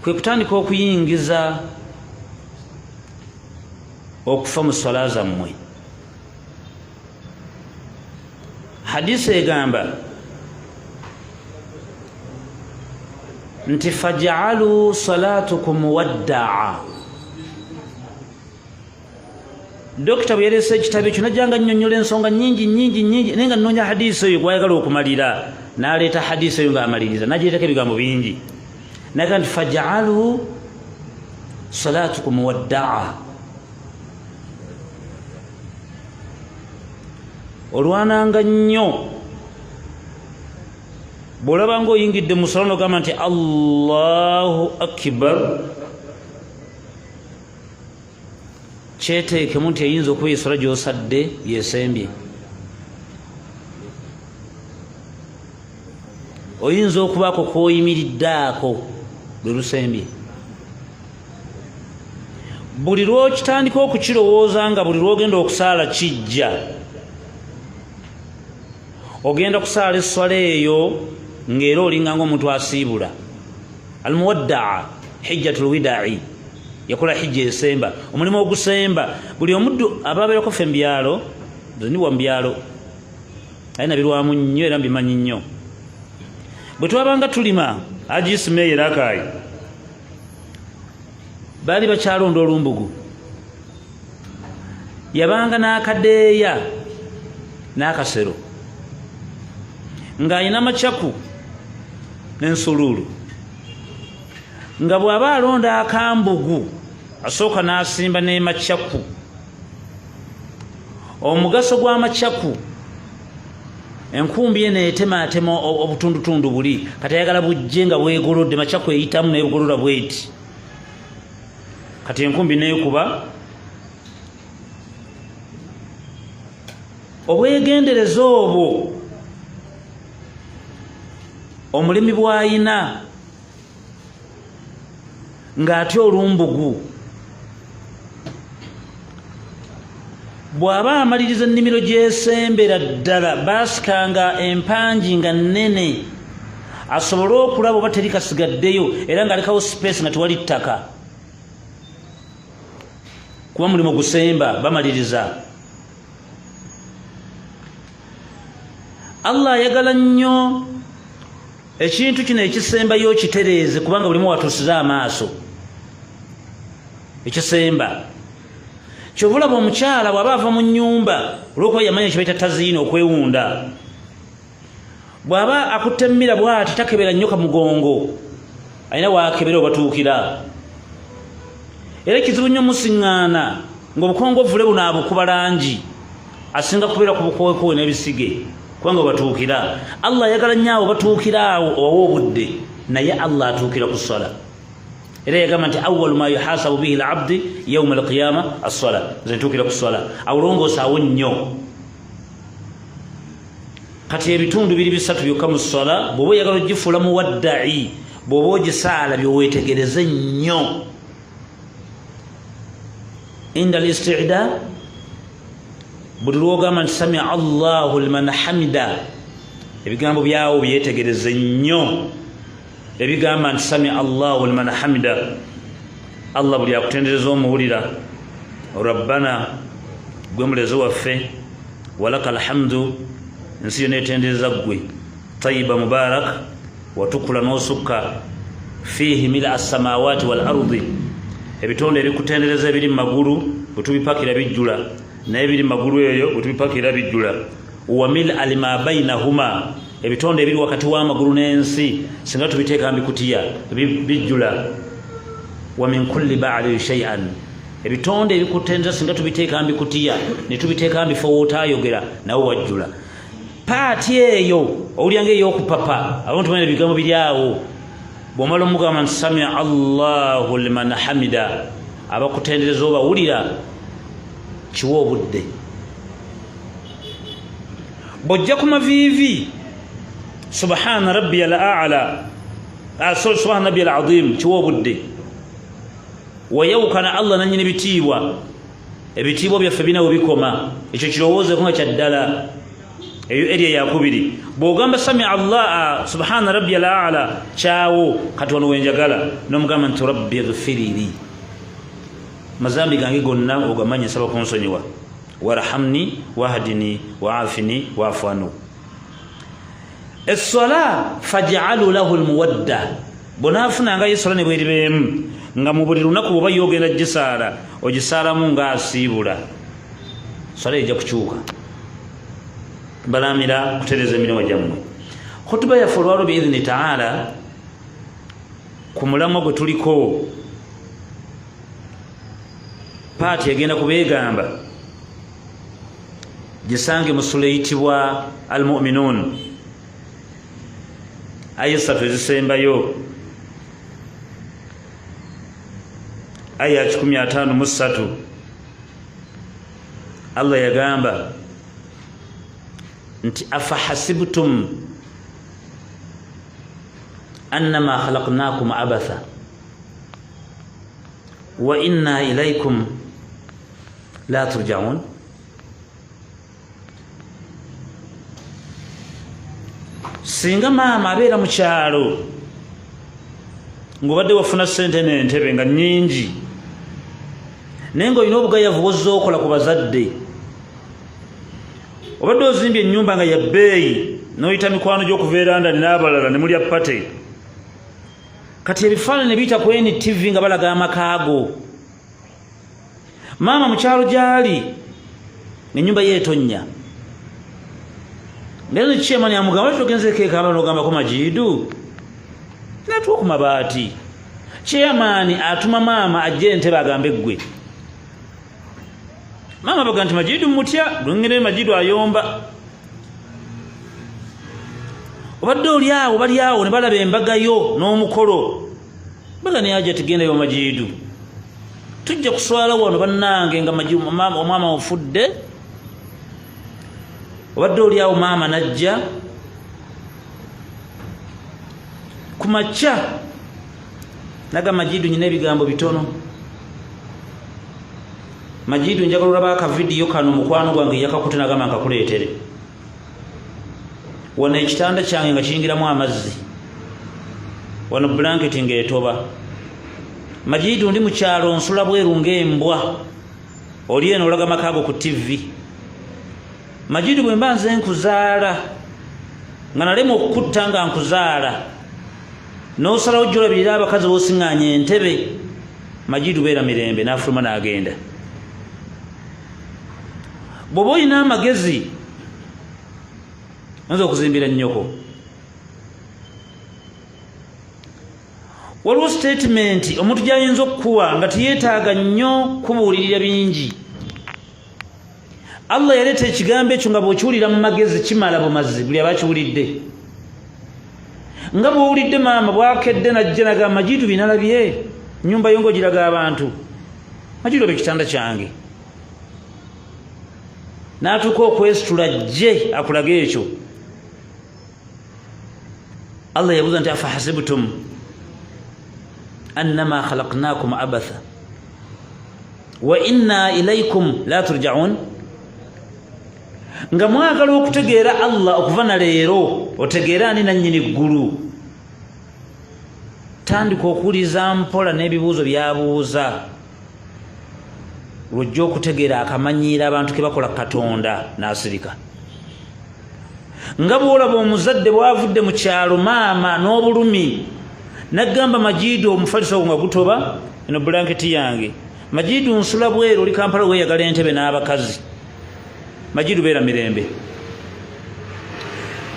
Kwe kutandika okuyingiza okufa mu swala zammwe. Hadisi egamba nti fajaalu salatukum muwaddaa. Dokita bwe yaleese ekitabo ekyo najja nga nnyonnyola ensonga nnyingi nnyingi nnyingi, naye nga nnoonya hadiisi eyo gwayagala okumalira, n'aleeta hadiisi eyo ng'amaliriza n'agireetako ebigambo bingi, naga nti fajaalu salatukum muwaddaa. Olwananga nnyo bw'olaba ng'oyingidde mu sala n'ogamba nti Allahu akbar, kyeteekemu nti eyinza okuba esala gy'osadde yesembye. Oyinza okubaako kwoyimiriddeako lwe lusembye. Buli lwokitandika okukirowooza nga buli lwogenda okusaala kijja, ogenda kusaala esswala eyo ng'era olinga ng'omuntu asiibula. Almuwaddaa hijjatul widai, yakola hijja esemba, omulimu ogusemba. Buli omuddu ababeerako ffe mu byalo, nze ndi wa mu byalo aye nabirwamu nnyo era mbimanyi nnyo. Bwe twabanga tulima agisima eyo erakaayi, baali bakyalonda olumbugu, yabanga n'akadeeya n'akasero ng'alina macaku n'ensuluulu, nga bw'aba alonda akambugu asooka n'asimba n'emacaku. Omugaso gw'amacaku, enkumbi eno etemaatema obutundutundu buli, kati ayagala bujje nga bwegolodde, macaku eyitamu nebugolola bweti, kati enkumbi nekuba. Obwegendereza obwo omulimi bw'ayina ng'atya olumbugu, bw'aba amaliriza ennimiro gy'esembera ddala, baasikanga empangi nga nnene asobole okulaba oba teri kasigaddeyo, era ng'alekawo sipeesi nga tewali ttaka, kuba mulimu gusemba bamaliriza. Allah ayagala nnyo ekintu kino ekisembayo okitereeze, kubanga bulimu watuusiza amaaso ekisemba. Kyova olaba omukyala bw'aba ava mu nnyumba, olwokuba yamanya kye bayita taziina, okwewunda, bw'aba akutte emmira bw'ati takebera nnyo kamugongo, alina waakebera obatuukira. Era kizibu nnyo musiŋŋaana ng'obukongovvule buno abukuba langi, asinga kubeera ku bukowekowe n'ebisige, kubanga webatuukira. Allah ayagala nnyo awo batuukira awo owawa obudde, naye Allah atuukira ku sswala. Era yagamba nti awalu ma yuhasabu bihi labdi yauma alqiyama asswala. Nze ntuukira ku sswala, awulongoosa awo nnyo. Kati ebitundu biri bisatu byokka mu sswala, bw'oba oyagala ogifuula muwaddai, bw'oba ogisaala byoweetegereze nnyo. Inda alistida, buli lwogamba nti samia Allahu liman hamida, ebigambo byawo byetegereze nnyo. Ebigamba nti samia Allahu liman hamida, Allah buli akutendereza omuwulira. Rabbana, gwe mulezi waffe, walaka alhamdu, ensi yonna etendereza ggwe, tayiba mubarak, watukula n'osukka, fiihi mila assamawati wal ardi, ebitonde ebikutendereza ebiri mu magulu bwe tubipakira bijjula, naye ebiri mu magulu eyo bwe tubipakira bijjula, wa mil alima bainahuma, ebitonde ebiri wakati w'amagulu n'ensi singa tubiteeka mu bikutiya bijjula, wa min kulli ba'di shay'an, ebitonde ebikutendereza singa tubiteeka mu bikutiya ne tubiteeka mu bifo w'otaayogera nawe wajjula. Paati eyo owulira nga ey'okupapa, abantu bana ebigambo biri awo. Bw'omala omugamba nti samia Allahu liman hamida, abakutendereza obawulira, kiwa obudde. Bw'ojja ku maviivi, subhana rabbiya al a'la, sorry, subhana rabbiya al azim, kiwa obudde. Wayawukana Allah nanyini bitiibwa, ebitiibwa byaffe bina we bikoma, ekyo kirowoozeeko nga kya ddala. Eyo eri eyakubiri. Bw'ogamba sami Allah subhana rabbi al ala, kyawo kati wano wenjagala n'omugamba nti rabbi ghfiriri, mazambi gange gonna ogamanyi, nsaba kunsonyiwa, warhamni wahdini waafini waafanu. Esswala faj'alu lahu lmuwadda, bwonaafunangayo esswala ne bweribeemu nga mu buli lunaku bwoba yogenda gisaala, ogisaalamu ng'asiibula, swala ejja kukyuka. Balamira kutereeza emirimu gyammwe. Khutuba yaffe olwalo biidhini taala ku mulamwa gwe tuliko, paati egenda kubeegamba gisange mu sula eyitibwa Almuminun, aya esatu ezisembayo, aya 153. Allah yagamba nti afahasibtum annama khalaqnakum abatha wa inna ilaikum la turjaun. Singa maama abeera mu kyalo ng'obadde wafuna ssente n'entebe nga nnyingi, naye ng'olina obugayavu bwozza okola ku bazadde, obadde ozimbye ennyumba nga ya bbeeyi, n'oyita mikwano gy'okuva e London n'abalala ne mulya pate, kati ebifaananyi ne biyita ku NTV nga balaga amakaago. Maama mu kyalo gy'ali ng'ennyumba ye etonnya, nga ne chairman amugamba lwaki togenzeeko e Kampala n'ogambako Majiidu natuwa ku mabaati. Chairman atuma maama ajje entebe agambe ggwe. Maama baga nti Majiidu mutya lwengere, Majiidu ayomba. Obadde oli awo, bali awo ne balaba embaga yo n'omukolo, baga naye aja tigendayo Majiidu, tujja kuswala wano bannange nga omwama ofudde. Obadde oli awo, maama najja ku makya naga Majiidu nyina ebigambo bitono. Majiidu, njagala olaba akavidiyo kano, mukwano gwange yakakute nagamba nkakuleetere wano. Ekitanda kyange nga kiyingiramu amazzi wano, blanketi ng'etoba. Majiidu, ndi mukyalo nsula bweru ng'embwa, oli eno olaga makaago ku TV. Majiidu, bwe mba nze nkuzaala nga nalema okukutta nga nkuzaala, n'osalawo jolabirira abakazi b'osiŋŋaanya entebe, Majiidu beera mirembe. N'afuluma n'agenda. Bw'oba olina amagezi oyinza okuzimbira nnyoko. Waliwo sitatimenti omuntu gy'ayinza okukuwa nga teyeetaaga nnyo kubuulirira bingi. Allah yaleeta ekigambo ekyo nga bw'okiwulira mu magezi kimala bumazi buli aba akiwulidde. Nga bw'owulidde maama bwakedde najja nagamba Majiidu binalabye nyumba yo ng'ogiraga abantu, Majiidu oba ekitanda kyange, n'atuuka okwesitula jje akulaga ekyo. Allah yabuuza nti afahasibtum annama khalaqnakum abatha wa inna ilaikum la turjaun. Nga mwagala okutegeera Allah okuva na leero, otegeere ani nannyini ggulu, tandika okuwuliza mpola n'ebibuuzo byabuuza, lwojja okutegeera akamanyiiro abantu ke bakola Katonda n'asirika. Nga bwolaba omuzadde bwavudde mu kyalo maama n'obulumi nagamba Majiidu omufaliso ogwo nga gutoba, eno bulanketi yange. Majiidu nsula bweru, oli Kampala weeyagala entebe n'abakazi. Majiidu beera mirembe.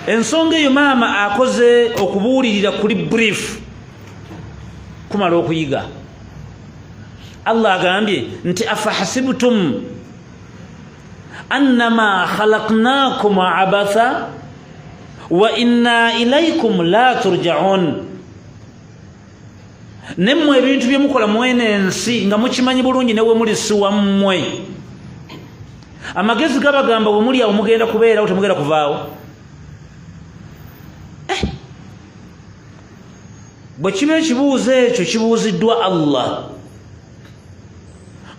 Ensonga eyo maama akoze okubuulirira kuli brief kumala okuyiga. Allah agambye nti afahasibtum annama khalaqnakum abatha wa inna ilaikum la turjaun. Nemmwe ebintu byemukola mwene ensi nga mukimanyi bulungi, newe muli si wammwe. Amagezi gabagamba bwe muli awo mugenda kubeerawo, temugenda kuvaawo. Bwe kiba ekibuuzo ekyo kibuuziddwa Allah,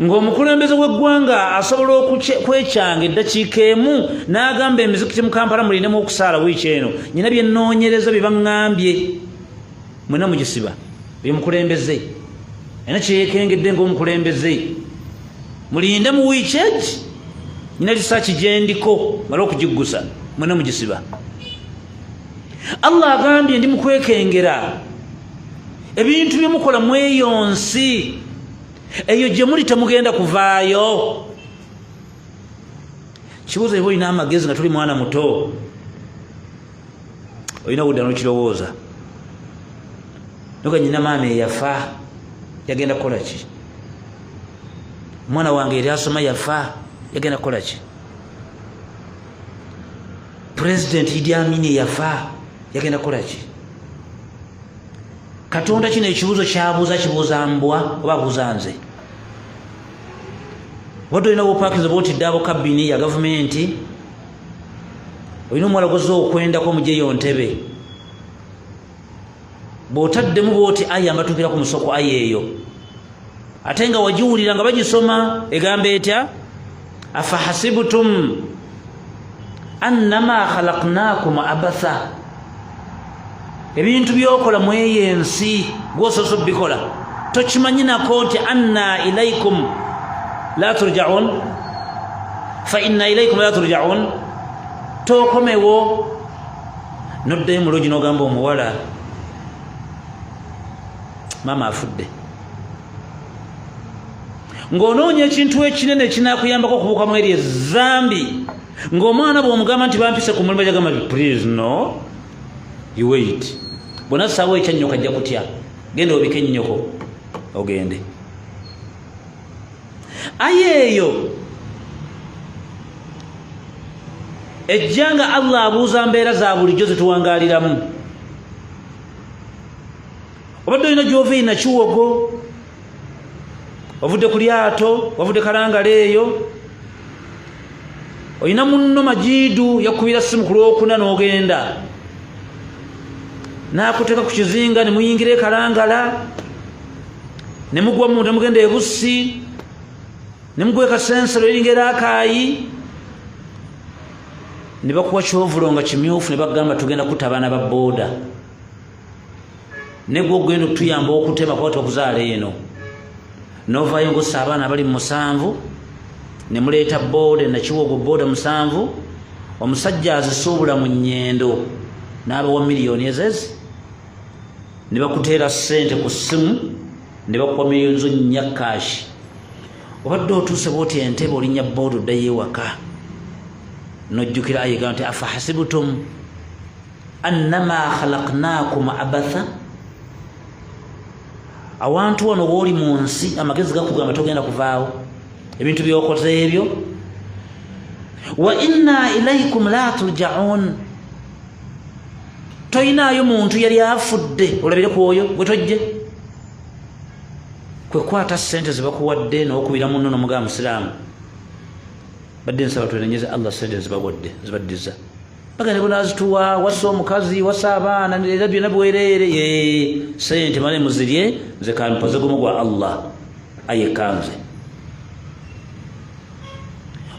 Ng'omukulembeze w'eggwanga asobola okwekyanga eddakiika emu n'agamba emizikiti mu Kampala mulinemu okusaala wiiki eno, nyina bye nnoonyereza bye baŋŋambye, mwena mugisiba. Oyo mukulembeze alina kyeyekengedde ng'omukulembeze, mulinde mu wiiki egi nyina lisaaki gyendiko male okugiggusa, mwena mugisiba. Allah agambye ndi mukwekengera ebintu byemukola mweyo nsi eyo gye muli temugenda kuvaayo. Kibuuzo, eba olina amagezi nga tuli mwana muto, olina okudda nokirowooza noga nyina maama eyafa yagenda kukola ki? Omwana wange yali asoma yafa yagenda kukola ki? Pulezidenti Idi Amini eyafa yagenda kukola ki? Katonda kino ekibuuzo kyabuuza kibuuza mbwa oba abuuza nze? Obadde olina wopakiza oba otidde abo kabini ya gavumenti, olina omuwala gwoza okwendako mujeyo ntebe, bw'otaddemu bwoti aya mbatuukira ku musoko aya eyo, ate nga wagiwulira nga bagisoma egamba etya? Afahasibtum annama khalaqnakum abatha. Ebintu byokola mweyo ensi gwosoose obikola tokimanyi nako nti anna ilaikum la turjaun, fa inna ilaikum la turjaun. Tokomewo noddayo mulogi nogamba omuwala maama afudde, ng'onoonya ekintu ekinene ekinakuyambako okubuuka mu eri ezambi, ng'omwana bw'omugamba nti bampise ku mulimu jagamba please no you wait, bona saawa ekyannyoko ajja kutya, genda obike ennyoko ogende. Aye eyo ejja nga Allah abuuza mbeera za bulijjo zetuwangaaliramu. Obadde olina gy'ova ina Kiwogo, wavudde ku lyato, wavudde Kalangala eyo, olina munno Majiidu yakubira simu ku Lwokuna n'ogenda n'akuteeka ku kizinga ne muyingira e Kalangala ne mugwa mu ne mugenda e Bussi ne mugwa e Kasensero eringa era Akaayi ne bakuwa kyovulo nga kimyufu ne bagamba tugenda kutta abaana ba booda ne gwe ogenda okutuyamba okutema kuba twakuzaala eno. Novaayo ngossa abaana abali mu 7 ne muleeta booda Nakiwogo, booda 7, omusajja azisuubula mu nnyendo n'abawa miliyoni ezezi ne bakuteera ssente ku ssimu ne bakuwa miliyoni zo 4 kaashi. Obadde otuuse bwoti entebe olinnya booda oddayo ewaka nojjukira ayiga nti afahasibutum annama khalaqnakum abatha. Awantu wano wooli mu nsi amagezi gakugamba togenda kuvaawo ebintu byokoze ebyo. Wa inna ilaikum la turjaun, toyinaayo muntu yali afudde olabire ku oyo gwe tojje kwekwata sente zebakuwadde n'okubira munno nomugamba musiraamu badde nsaba twenenyeze Allah sente zibawadde zibaddiza bagende bunazituwa wasa omukazi wasa abaana era byonna bwereere ye sente male muzirye nze kampoze gumu gwa Allah ayekanze.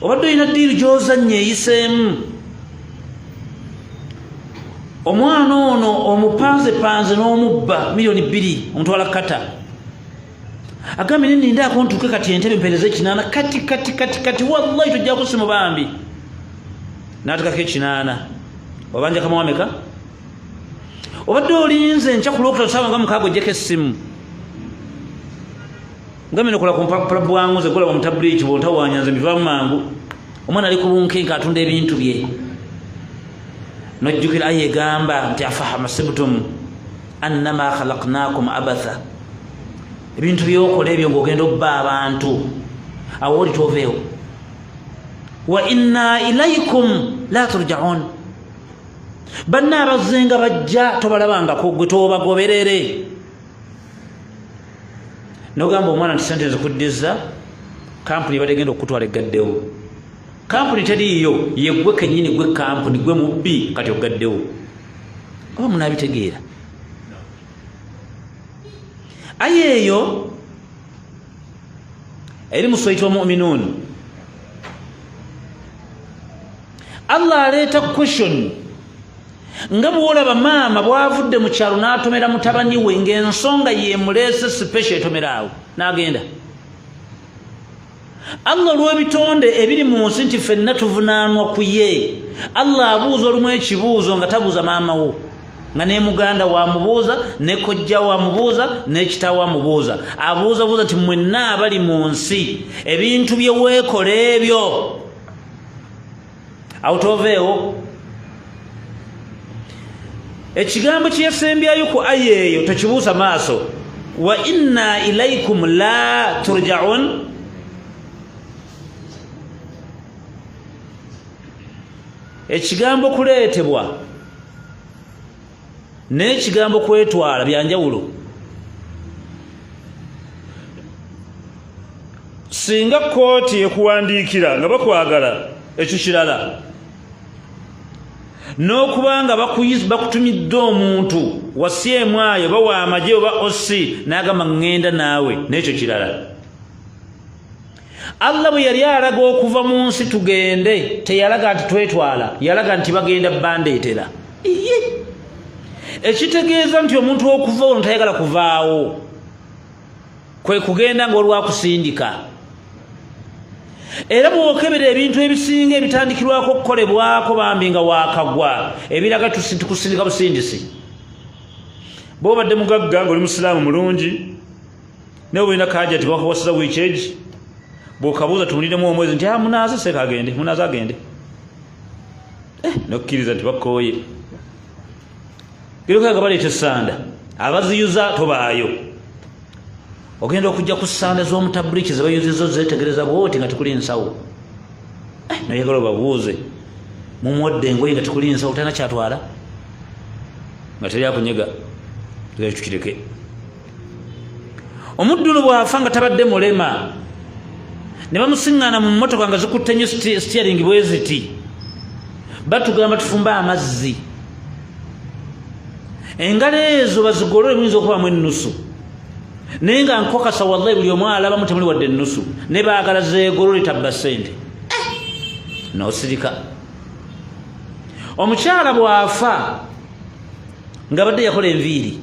Obadde olina ddiiru gy'ozannya eyiseemu omwana ono omupanzepanze n'omubba miliyoni 2 omutwala kata agambye nenindaako ntuuke kati entebe mpereze 8 kati kati kati kati wallahi tojjako simu bambi n'atekako 8 obanja kamwameka obadde olinze enkya ku Lwokutano saawa nga 6 ojjeko essimu ngambe nokola ku mpapula bwangu nze golaba mutabliiki bwontawanya nze mbivaamu mangu. Omwana ali ku bunkenke atunda ebintu bye nojjukira aye egamba nti afahamasibtum annama khalaqnakum abatha. Ebintu byokola ebyo ng'ogenda obba abantu awo oli toveewo. Wa inna ilaikum la turjaun, banna abazzenga bajja tobalabangako gwe tobagoberere. Nogamba omwana nti sente nzikuddiza, kampuni ebadde egenda okukutwala eggaddewo. Kampuni teriiyo, yeggwe kennyini gwe kampuni gwe mubbi kati ogaddewo. Oba munaabitegeera? Aye eyo Eri mu sura Muminun, Allah aleeta question nga bwolaba maama bwavudde mu kyalo n'atomera mutabani we ng'ensonga yemuleese special etomera awo n'agenda. Allah olw'ebitonde ebiri mu nsi nti ffenna tuvunaanwa ku ye, Allah abuuza olumu ekibuuzo nga tabuuza maama wo, nga ne muganda wamubuuza, ne kojja wamubuuza, ne kitaawo wamubuuza. Abuuza buuza nti mwenna abali mu nsi ebintu bye weekola ebyo awo toveewo. Ekigambo kye yasembyayo ku aya eyo tokibuusa maaso, wa inna ilaikum la turjaun. Ekigambo kuleetebwa n'ekigambo kwetwala byanjawulo. Singa kkooti ekuwandiikira nga bakwagala, ekyo kirala, n'okuba nga bakutumidde omuntu wasiemwayo bawa amagye oba osi n'agamba ŋŋenda naawe, n'ekyo kirala. Allah bwe yali alaga okuva mu nsi tugende, teyalaga nti twetwala, yalaga nti bagenda bandeetera. Iye, ekitegeeza nti omuntu okuva ono tayagala kuvaawo, kwe kugenda nga olwakusindika. Era bw'okebera ebintu ebisinga ebitandikirwako okukolebwako bambi nga waakagwa, ebiraga tukusindika busindisi. Bw'obadde mugagga ng'oli musiraamu mulungi, naye olina kaja ti bakuwasiza wiiki egi, bw'okabuuza tumuliremu omwezi nti munaaze seeka agende, munaaze agende, nokkiriza nti bakooye. Gerokaga baleeta essanda, abaziyuza tobaayo. Ogenda okujja ku ssanda z'omutaburiki ze bayuziza ozeetegereza bwoti nga tekuli nsawo, noyagala obabuuze mumuwadde engoye nga tekuli nsawo, talina kyatwala, nga teri akunyega, tukireke. Omuddu ono bw'afa nga tabadde mulema, ne bamusiŋŋaana mu mmotoka nga zikutte nnyo steering bwe ziti, batugamba tufumbe amazzi, engalo ezo bazigolole, muyinza okubamu ennusu, naye nga nkokasa wallahi buli omu alabamu temuli wadde ennusu, ne baagala zeegolole tabba ssente n'osirika. Omukyala bw'afa nga badde yakola enviiri,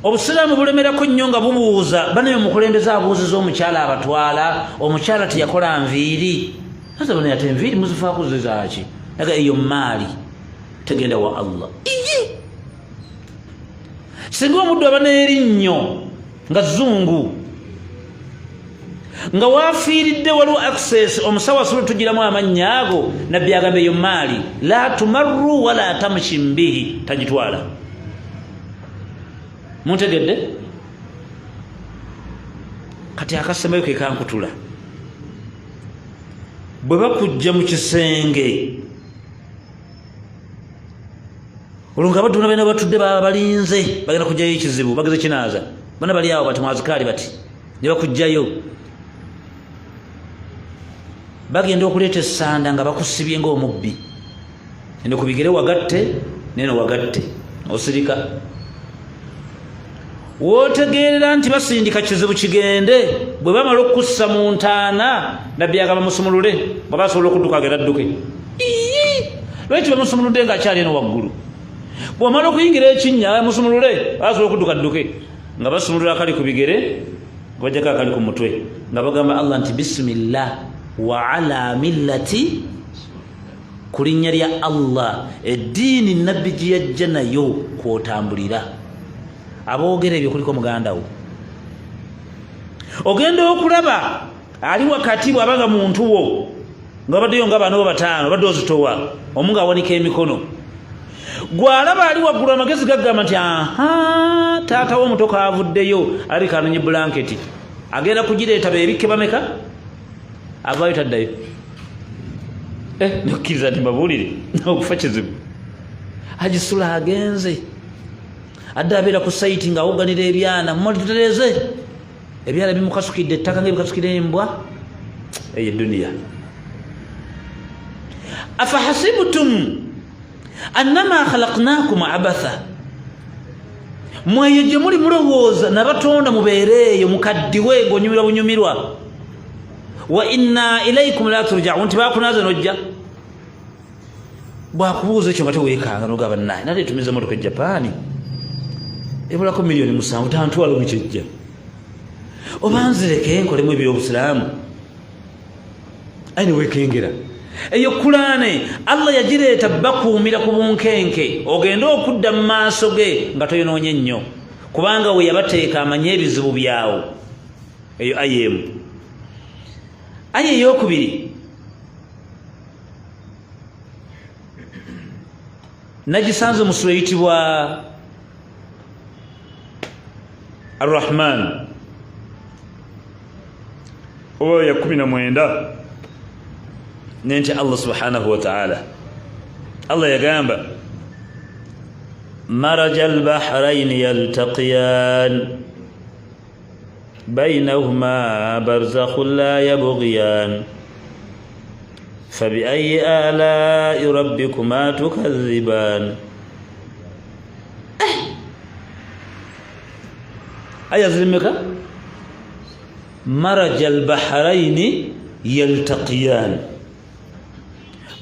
obusiraamu bulemerako nnyo nga bubuuza banaye omukulembeze abuuziza omukyala abatwala, omukyala teyakola nviiri, aza banaye ate enviiri muzifaako zizaaki? Naga eyo maali tegenda wa Allah. Iye, singa omuddu aba n'erinnyo nga zungu nga wafiiridde waliwo access omusawo asobola tugiramu amannya ago, nabbi agamba eyo maali la tumarru wala tamshi mbihi, tagitwala. Muntegedde? Kati akasembayo ke kankutula, bwe bakujja mu kisenge olwo nga abaddu bana batudde baba balinze bagenda kujjayo ekizibu, bageze kinaaza, bana bali awo bati mwazikaali bati ne bakujjayo, bagenda okuleeta essanda nga bakusibye ng'omubbi, eno ku bigere wagatte neno wagatte, osirika wootegeerera nti basindika kizibu kigende. Bwe bamala okukussa mu ntaana, nabbi agamba musumulule, bwaba asobola okudduka agenda adduke. Lwaki bamusumuludde ng'akyali eno waggulu? Bw'omala okuyingira ekinnya, musumulule, asobola okudduka adduke. Nga basumulula akali ku bigere, bajjako akali ku mutwe, nga bagamba Allah nti bisimillah wa ala millati, ku linnya lya Allah, eddiini nabbi gye yajja nayo kw'otambulira. Aboogera ebyo kuliko muganda wo, ogenda okulaba ali wakati bw'abanga muntu wo nga baddeyo nga bano bataano badde ozitowa, omu ng'awanika emikono, gw'alaba ali waggulu amagezi gagamba nti aha, taata wo omuto kaavuddeyo, alabika anonye bulanketi, agenda kugireeta, beebikke bameka, avaayo taddayo. Nokkiriza nti mbabuulire okufa kizibu. Agisula agenze adde abeera ku sayiti ng'awogganira ebyana, mumulitutereeze ebyana bimukasukidde ettaka ng'ebikasukira embwa. Eyo eduniya. Afahasibtum annama khalaqnakum abatha, Mweyo gye muli mulowooza nabatonda mubeere eyo mukaddiwe ng'onyumirwa bunyumirwa. Wa inna ilaikum la turjaun, nti bakunaaza nojja. Bwakubuuza ekyo nga teweekanga nogaba naye nate tumiza motoka e Japaani ebulako 7,000,000 tantwala omukyejja oba nzireke nkolemu ebyobusiraamu. Aye newekengera eyo Kulaane Allah yagireeta bakuumira ku bunkenke ogende okudda mu maaso ge nga toyonoonye nnyo, kubanga we yabateeka amanye ebizibu byawo. Eyo aya emu. Aya eyokubiri nagisanze mu sura eyitibwa Arrahman oba ya 19, nenti Allah subhanahu wa ta'ala Allah yagamba maraja al-bahrain yaltaqiyan bainahuma barzakhun la yabghiyan fabiayi alai rabbikuma tukadhiban. Aya zirimeka maraja al-bahrain yaltaqiyan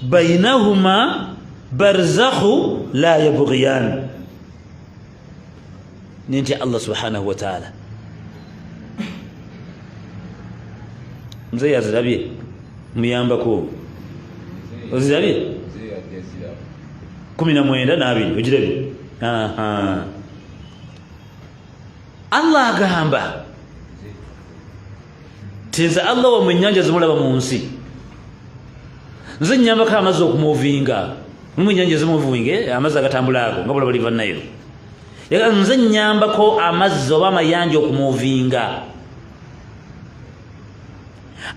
bainahuma barzakhu la yabghiyan. Ninti Allah subhanahu wa ta'ala mzee yazirabye muyambako ozirabye 19 na 2 ogirabye. Allah agamba tinza Allah wa munyanja zimulaba mu nsi nze nyambako amazzi okumuvinga mu nyanja zimuvinge amazzi agatambula ago nga bulaba liva nayo. Nze nyambako amazzi oba amayanja okumuvinga.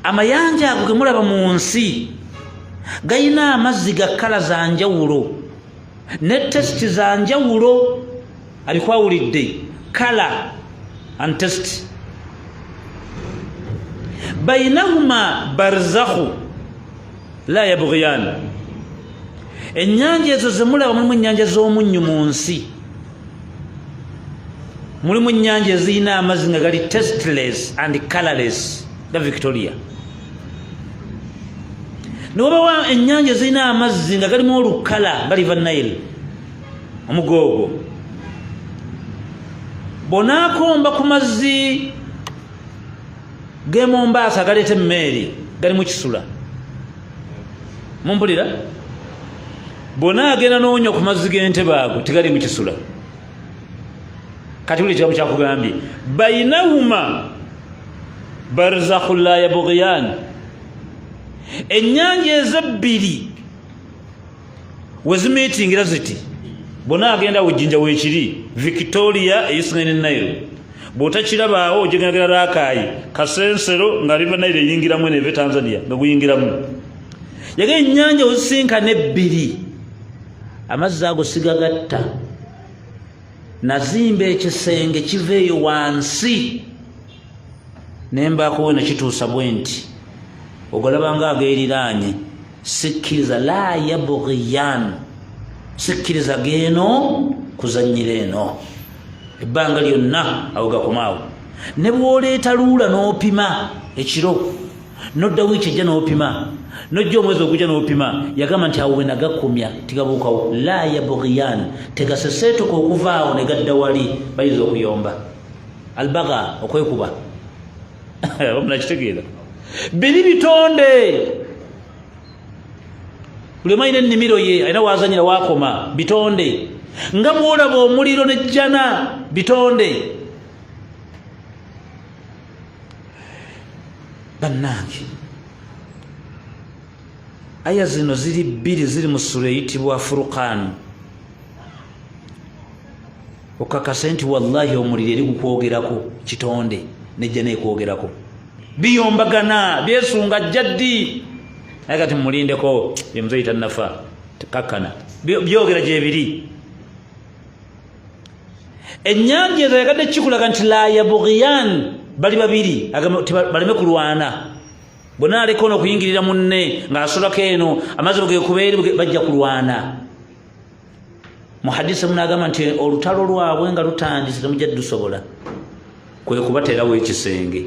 Amayanja ago gemulaba mu nsi gayina amazzi ga kkala za njawulo ne tesiti za njawulo, abikwawulidde kala and test. Bainahuma barzakhu la yabghiyan. Ennyanja ezo zemulaba mulimu ennyanja z'omunnyu mu nsi, mulimu ennyanja ezirina amazzi nga gali tasteless and colorless nga Victoria. Niwabawa ennyanja ezirina amazzi nga galimu olukala nga River Nile omugoogo. Bonaakomba ku mazzi g'e Mombasa agaleeta emmeeri galimu kisula. Mumpulira? Bona agenda n'onywa ku mazzi g'entebe ago tegalimu kisula. Kati buli ekigambo kyakugambye bainahuma barzakhu la yabghiyan. Ennyanja ezebbiri wezimiitingira ziti, bona agenda wejjinja weekiri Victoria eyisingene Nile. Bw'otakirabaawo ojegeragera Rakai Kasensero nga River Nile eyingiramu eno eva Tanzania nga guyingiramu. Yaga ennyanja wezisinkana ebbiri amazzi ago sigagatta, nazimba ekisenge kiva eyo wansi nembaako we nakituusa bwe nti ogolaba nga ageeriraanye. Sikkiriza la yabghiyan, sikkiriza geeno kuzannyira eno ebbanga lyonna awo gakomaawo. Ne bw'oleeta luula n'opima ekiro nodda wiiki ejja n'opima nojja omwezi ogujja n'opima, yagamba nti awo we nagakomya tigabuukawo. La yabghiyan, tegaseseetuka okuvaawo ne gadda wali, bayinza okuyomba albagha okwekuba. Omunakitegeera biri bitonde buli omu alina ennimiro ye, alina wazanyira wakoma, bitonde. Nga bw'olaba omuliro n'ejjana bitonde. Bannange aya zino ziri bbiri ziri mu sura eyitibwa Furqan. Okakase nti wallahi omuliro eri gukwogerako kitonde nejjana ekwogerako, biyombagana byesunga jjaddi. Naye kati mumulindeko emuzeeyi tannafa kakkana, byogera gyebiri. Ennyanja ezo yagadde kikulaga nti la yabghiyan, bali babiri baleme kulwana. Bonna aleka ono okuyingirira munne ng'asulako eno amazzi bwegekuba eri bajja kulwana. Mu hadisi munagamba nti olutalo lwabwe nga lutandise temujja dusobola, kwe kubateerawo ekisenge.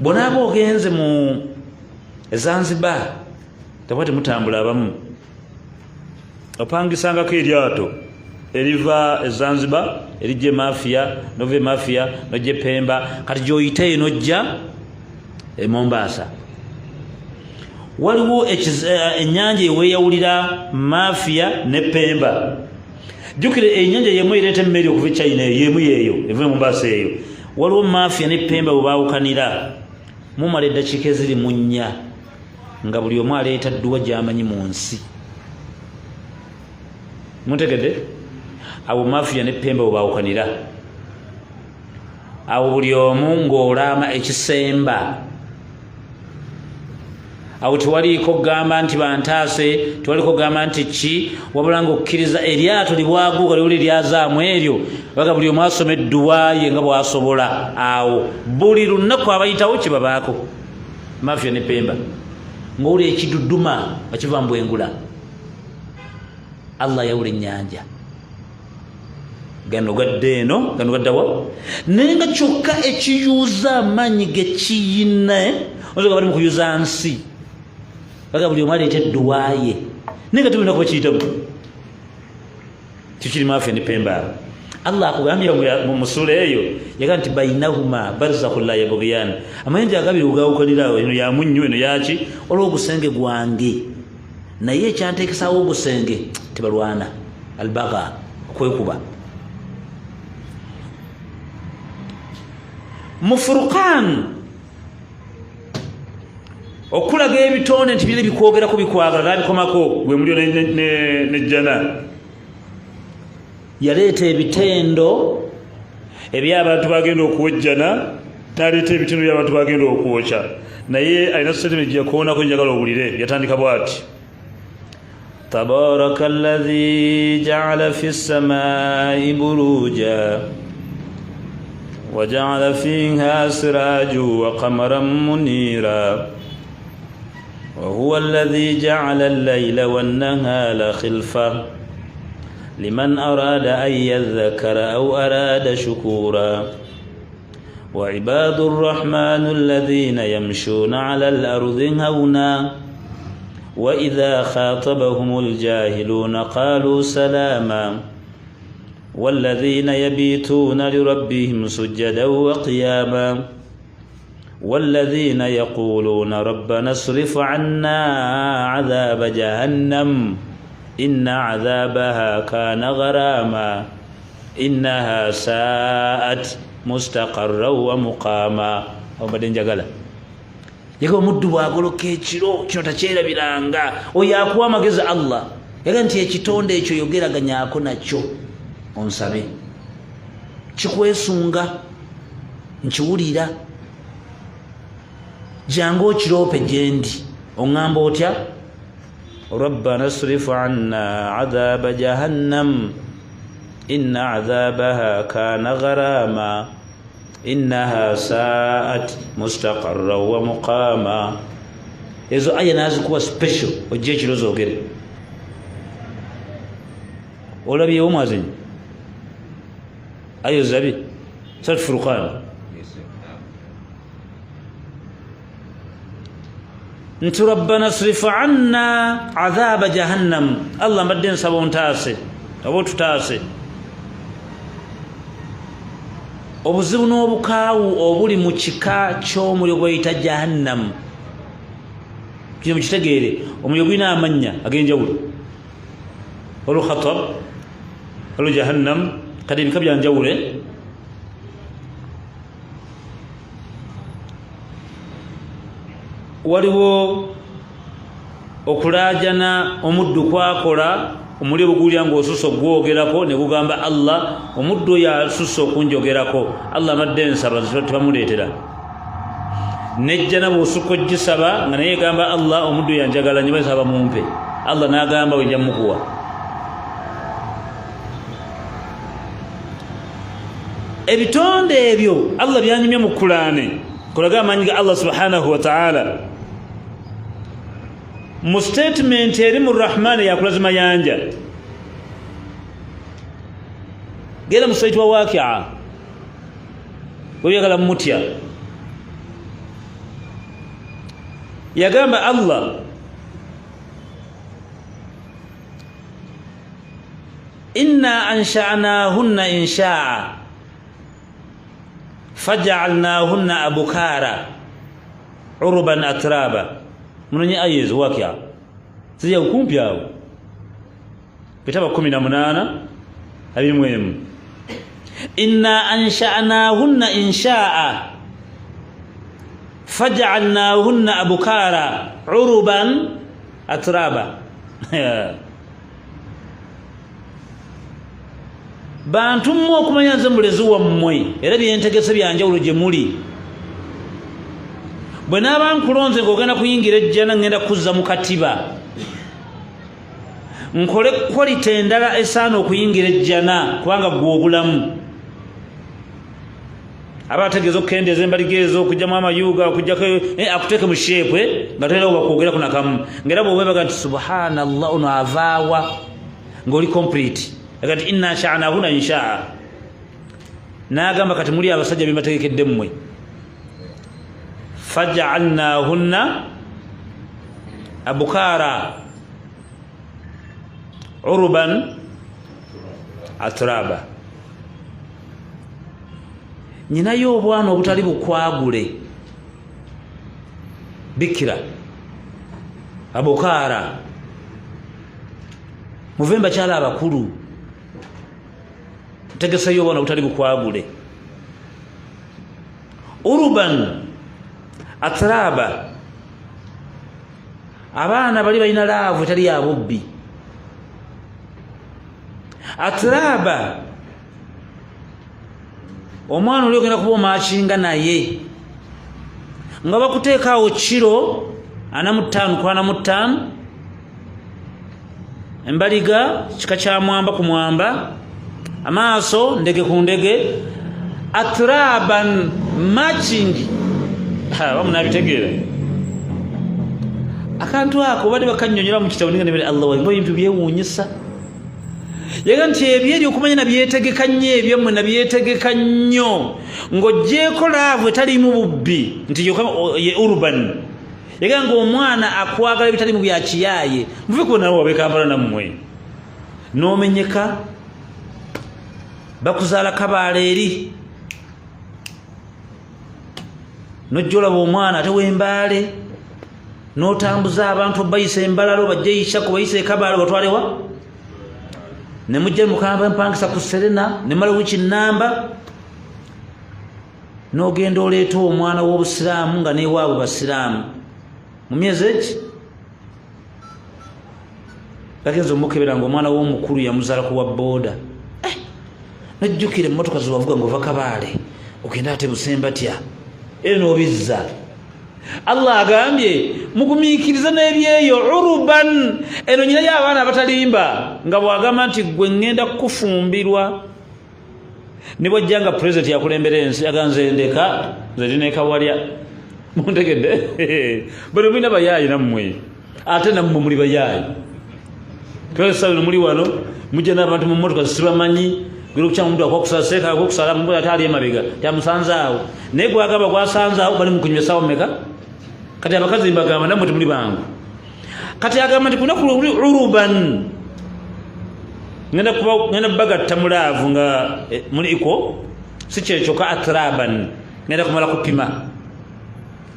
Bwonaaba ogenze mu Zanzibar, tekuba temutambula, abamu opangisangako eryato eriva e Zanzibar erijja emafia, nova emafia nojja epemba, kati gyoyiteeyo nojja e Mombasa. Waliwo ennyanja eweyawulira Mafia ne Pemba. Jjukira ennyanja yemu ereeta emmere okuva e China, eyo yemu yeeyo eva e Mombasa eyo. Waliwo Mafia ne Pemba bwe baawukanira, mumala eddakiika eziri mu nnya nga buli omu aleeta dduwa gy'amanyi mu nsi. Muntegedde? Awo Mafia ne Pemba bwe baawukanira, awo buli omu ng'olaama ekisemba. Awo tewaliiko kugamba nti bantaase, tewaliko kugamba nti ki, wabula ng'okkiriza eryato libwaguuka liwuli lyazaamu eryo, baga buli omu asoma edduwa ye nga bw'asobola. Awo buli lunaku abayitawo kyebabaako Mafia ne Pemba, ng'owuli ekiduduma nga kiva mu bwengula. Allah yawula ennyanja, gano gadda eno, gano gaddawa, naye nga kyokka ekiyuza amaanyi gekiyina ozoga bali mu kuyuza nsi, baga buli omu aleeta edduwaye, naye nga tubina kuba kiyitamu kikiri Mafia ne Pemba. Allah akugambye mu sula eyo, yaga nti bainahuma barzakhu la yabghiyan, amayanja agabiri ogawukanirawo, eno ya munnyu, eno yaki, olw'ogusenge gwange, naye ekyanteekesawo ogusenge tebalwana albaga, okwekuba. Mu Furqan okulaga ebitonde nti biri bikwogerako bikwagala, nabikomako gwe mulyo nejjana, yaleeta ebitendo ebyabantu bagenda okuwejjana, naleeta ebitendo byabantu bagenda okwokya, naye alina statement gyeyakoonako njagala owulire. Yatandika bwati: tabaraka alladhi jaala fi ssamai buruja وجعل فيها سراجا وقمرا منيرا وهو الذي جعل الليل والنهار خلفة لمن أراد أن يذكر أو أراد شكورا وعباد الرحمن الذين يمشون على الأرض هونا وإذا خاطبهم الجاهلون قالوا سلاما والذين يبيتون لربهم سجدا وقياما والذين يقولون ربنا اصرف عنا عذاب جهنم إن عذابها كان غراما إنها ساءت مستقرا ومقاما. Obadde njagala yaga omuddu bwagoloka ekiro kino takyerabiranga oyo akuwa amagezi. Allah yaga nti ekitonde ekyo yogeraganyako nakyo, onsabe, kikwesunga, nkiwulira, jangu okiroope gyendi. Oŋŋamba otya? Rabbana srif anna adhaba jahannam inna adhabaha kana gharama innaha saat mustaqarra wa muqama. Ezo aya nazikuwa special, ojja ekiro zogere. Olabyewo mwazinyi ayo zirabye Surat Furqan nti rabbana srif anna adhaba jahannam. Allah, mbadde nsaba ontaase oba otutaase obuzibu n'obukaawu obuli mu kika ky'omuliro gweyita Jahannam. Kino mukitegeere, omuliro gulina amannya ag'enjawulo, olwo khatab, olwo Jahannam, kati ebika byanjawulo. Waliwo okulaajana omuddu kwakola, omuliro bwegulya ng'osusa okugwogerako ne gugamba Allah, omuddu oyo asusa okunjogerako, Allah amadde nsaba tebamuleetera. Nejjana bw'osukka ogisaba nga naye egamba Allah, omuddu oyo anjagala nyo, basaba mumpe. Allah n'agamba wenja mukuwa. Ebitonde ebyo Allah byanyumya mu Kulaane kulaga amaanyi ga Allah subhanahu wataala. Mu statement eri mu Rahmaani yakulaze mayanja. Genda mu sura yitibwa Wakia, webyagala mutya. Yagamba Allah, inna ansha'nahunna insha'a faja'alnahunna abukara uruban atraba. Munonye aya ezo Wakia, zijja kumpi awo, bitaba 18 21. Inna ansha'nahunna insha'a faja'alnahunna abukara uruban atraba. Bantu mmwe okumanya nze mulezi wammwe, era byentegese byanjawulo gye muli. Bwe naaba nkulonze ng'ogenda kuyingira ejjana, ngenda kuzza mu katiba nkole quality endala esaana okuyingira ejjana, kubanga gwe obulamu. Aba ategeeza okukendeeza embaliga ezo, okugyamu amayuga, okujjako akuteeke mu shape nga tolina bwakwogerako nakamu, ngaera bw'owebaga nti subhanallah, ono avaawa ng'oli complete. Aga nti inna nsha'nahunna insha'a. N'agamba kati muli abasajja bembategekedde mmwe, faja'alnahunna abukara uruban atraba. Nyinayo obwana obutali bukwagule, bikira abukara, muve mbakyala abakulu, ntegeseyo obwana obutali bukwagule. Uruban atraba, abaana bali balina laavu etali ya bubbi. Atraba, omwana oli ogenda kuba omakinga naye nga bakuteekaawo kiro 45 ku 45, embaliga kika kya mwamba ku mwamba, amaaso ndege ku ndege, atraban matching. Bamunabitegeera akantu ako badde bakanyonyola mu kitabo, ninga Allah wa bintu byewuunyisa. Yaga nti ebyeri okumanya nabyetegeka nnyo, ebyammwe nabyetegeka nnyo, ng'oggyeeko laavu etaliimu bubbi nti ye urban. Yaga ng'omwana akwagala ebitaliimu bya kiyaaye. Muve kuba nawe wabe Kampala nammwe n'omenyeka, bakuzaala Kabaala eri, nojja olaba omwana ate w'Embaale, n'otambuza abantu obayisa embalalo, bajje Ishaku, bayisa ekabaala, batwalewa, ne mujja mukamba mpangisa ku Serena, ne mala wiki namba, n'ogenda oleeta omwana w'obusiraamu nga newaabwe basiraamu. Mu myezi egi bagenza omukebera nga omwana w'omukulu yamuzaala ku wa booda. Najjukira emmotoka zewavuga ngaova Kabaale ogenda ate Busembatya, era n'obizza. Allah agambye mugumiikirize n'ebyeyo uruban. Eno nyinayo abaana abatalimba, nga bwagamba nti gwe ŋŋenda kukufumbirwa, ne bwajja nga pulezidenti yakulembera ensi, aga nze ndeka, nze ndinekawalya. Muntegedde? Bano mulina bayaayi nammwe, ate nammwe muli bayaayi. Twesabino muli wano, mujja n'abantu mu mmotoka sibamanyi, gera okukyama omuntu akwakusala akokusala mbu ate ali emabega tyamusanze awo, naye gwagamba gwasanze awo bali mukunywa esawa meka. Kati abakazi mbagamba nammwe temuli bangu. Kati agamba nti kunaku luli uruban, ngenda bagatta mulaavu nga muli iko si kyekyoka. Atraban, ngenda kumala kupima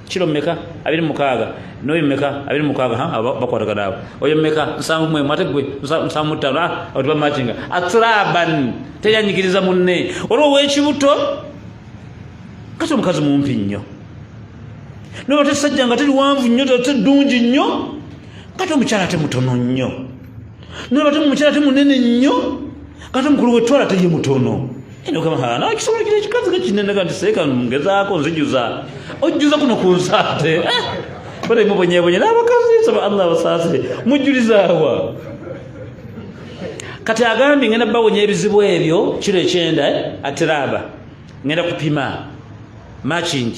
kiro mmeka? 26. N'oyo mmeka? 26. Bakwatagana abo. Oyo mmeka? 71. Ate gwe 75. Abo tebamakinga. Atraban, teyanyigiriza munne. Olwo ow'ekibuto kati omukazi mumpi nnyo, noba tesajja nga teriwanvu nnyo, ate ddungi nnyo, kati omukyala ate mutono nnyo, noba te omukyala ate munene nnyo, kati omukulu wetwala teye mutono. Kisobola kino ekikazi nga kinene nti seeka ngezaako nzijuza ojjuza kuno ku nsaate bale mubonyebonye n'abakazi. Nsaba Allah abasaasire. Mujjulizaawa? Kati agambye ngenda bawonya ebizibu ebyo kiro ekyenda. Atiraba ngenda kupima matching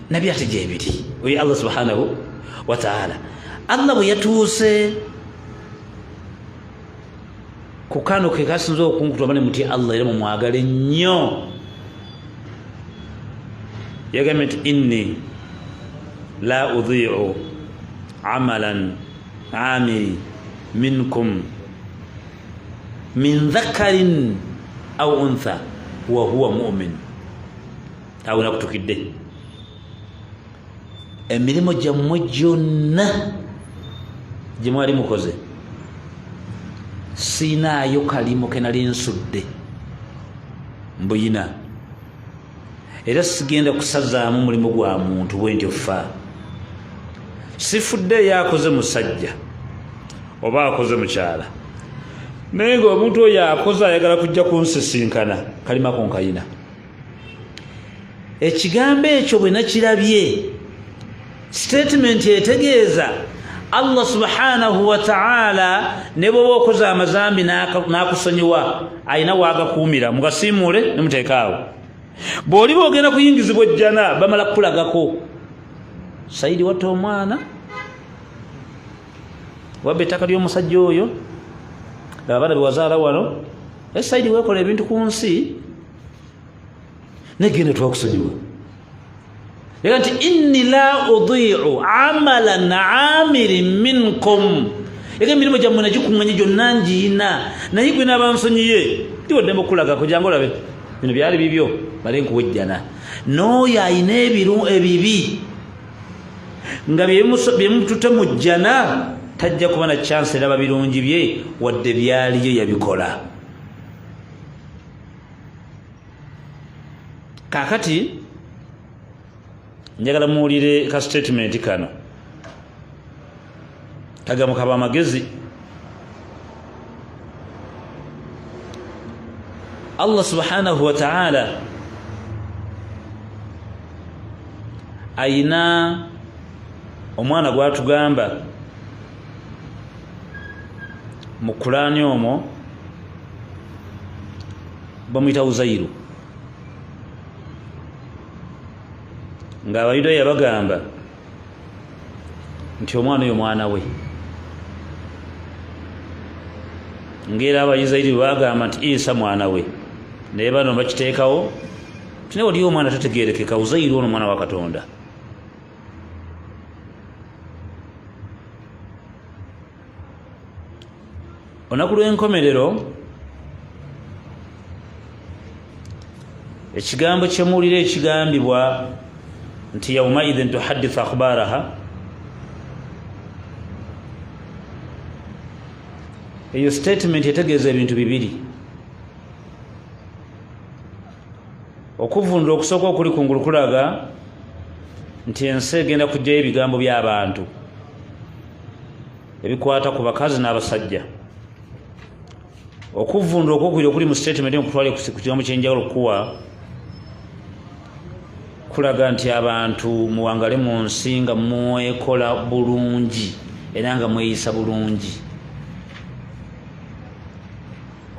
nabyo ate gyebiri. Oyo Allah subhanahu wataala, Allah bwe yatuuse Ku kano ke kasinza okunkutwama ne mutya Allah era mumwagale nnyo. Yagambye nti inni la udhiu amalan amiri minkum min dhakarin au untha wa huwa mumin. Awo nakutukidde emirimu gyammwe gyonna gye mwali mukoze, siinaayo kalimu ke nali nsudde mbuyina, era sigenda kusazaamu mulimu gwa muntu bwe ntyo. Fa sifuddeeyo akoze musajja oba akoze mukyala, naye nga omuntu oyo akoze ayagala kujja kunsisinkana, kalimako nkayina. Ekigambo ekyo bwe nakirabye, statement etegeeza Allah subhanahu wataala ne bwoba okoze amazambi n'akusonyiwa, alina waagakuumira mugasiimuule nemuteeka awo. Bw'oliba ogenda kuyingizibwa ejjana, bamala kukulagako Saidi watta omwana, wabba ettaka ly'omusajja oyo, abaana bewazaala wano, Saidi weekola ebintu ku nsi, negenda twakusonyiwa. Yaga nti inni la udiu amalan amirin minkum, yaga emirimu gyammwe nagikuŋŋanye gyonna ngiina, naye gwe nabansonyiye ndiwaddembe okukulagako, jangu olabe bino byali bibyo, male nkuwejjana. N'oyo ayina ebiru ebibi nga byemututte mu jjana tajja kuba na chance eraba birungi bye wadde byaliyo yabikola. Kakati njagala muwulire ka statement kano kagamukaba amagezi. Allah subhanahu wa ta'ala ayina omwana gwatugamba mu Kulaani omwo, bamuyita Uzairu, ng'Abayudaaya bagamba nti omwana oyo mwana we, ng'era Abaisirairi bwe bagamba nti Isa mwana we, naye bano bakiteekawo nti naye waliyo omwana tategeerekeka, Uzairu ono mwana wa Katonda. Olunaku lw'enkomerero, ekigambo kyemuwulira ekigambibwa nti yaumaidhin tuhaddithu akhbaraha, eyo statement etegeeza ebintu bibiri. Okuvundula okusooka okuli kungulu kulaga nti ensi egenda kujjayo ebigambo by'abantu ebikwata ku bakazi n'abasajja. Okuvundula okwokubiri okuli mu statement okutwala ku kigambo ky'enjawulo kuwa kulaga nti abantu muwangale mu nsi nga mwekola bulungi era nga mweyisa bulungi,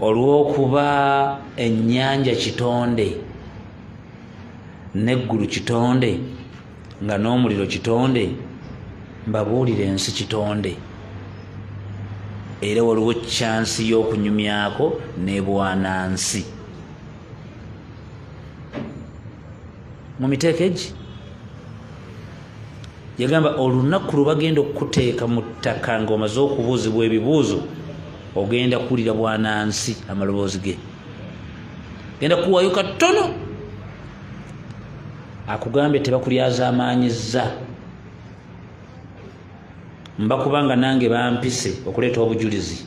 olw'okuba ennyanja kitonde n'eggulu kitonde nga n'omuliro kitonde, mbabuulira ensi kitonde, era waliwo kyansi y'okunyumyako ne bwanansi mu miteeko egi. Yagamba olunaku lwe bagenda okukuteeka mu ttaka ng'omaze okubuuzibwa ebibuuzo, ogenda kuwulira bwanansi amaloboozi ge, genda kuwaayo katono akugambye tebakulyazaamaanyizza, mbakubanga nange bampise okuleeta obujulizi,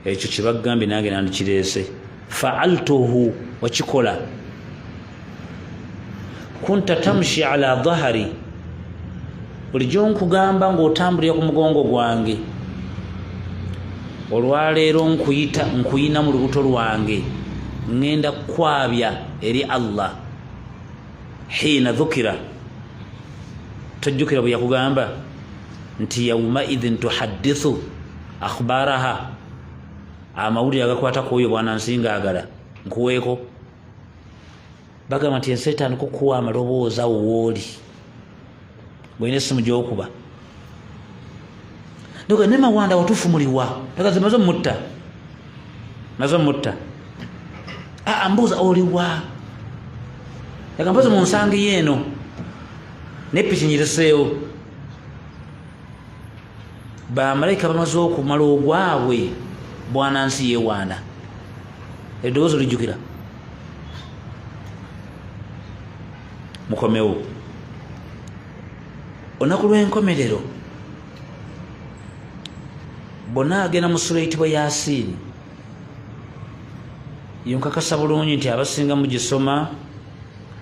ekyo kyebagambye nange nandikireese, faaltuhu wakikola, kunta tamshi ala dhahari, bulijjo nkugamba ng'otambulira ku mugongo gwange, olwaleero nkuyita nkuyina mu lubuto lwange, ŋŋenda kukwabya eri Allah. Hiina dhukira, tojjukira bwe yakugamba nti yaumaidhin tuhaddithu akhbaraha, amawulire agakwata ku oyo bwanansi ngaagala nkuweeko. Bagamba nti ensi etandika okukuwa amaloboozi awo wooli ng'olina essimu gy'okuba ne mawanda watuufu muliwa tagazimaze omutta. Maze omutta. Aa, mbuuza oliwa? Yagambaze mu nsangi yeeno nepiki nyireseewo. Bamalayika bamaze okumala ogwabwe, bwanansi yewaana eddoboozi olijjukira. Mukomewo olunaku lw'enkomerero bonna agenda mu sula eyitibwa Yasiini. Yo nkakasa bulungi nti abasinga mugisoma,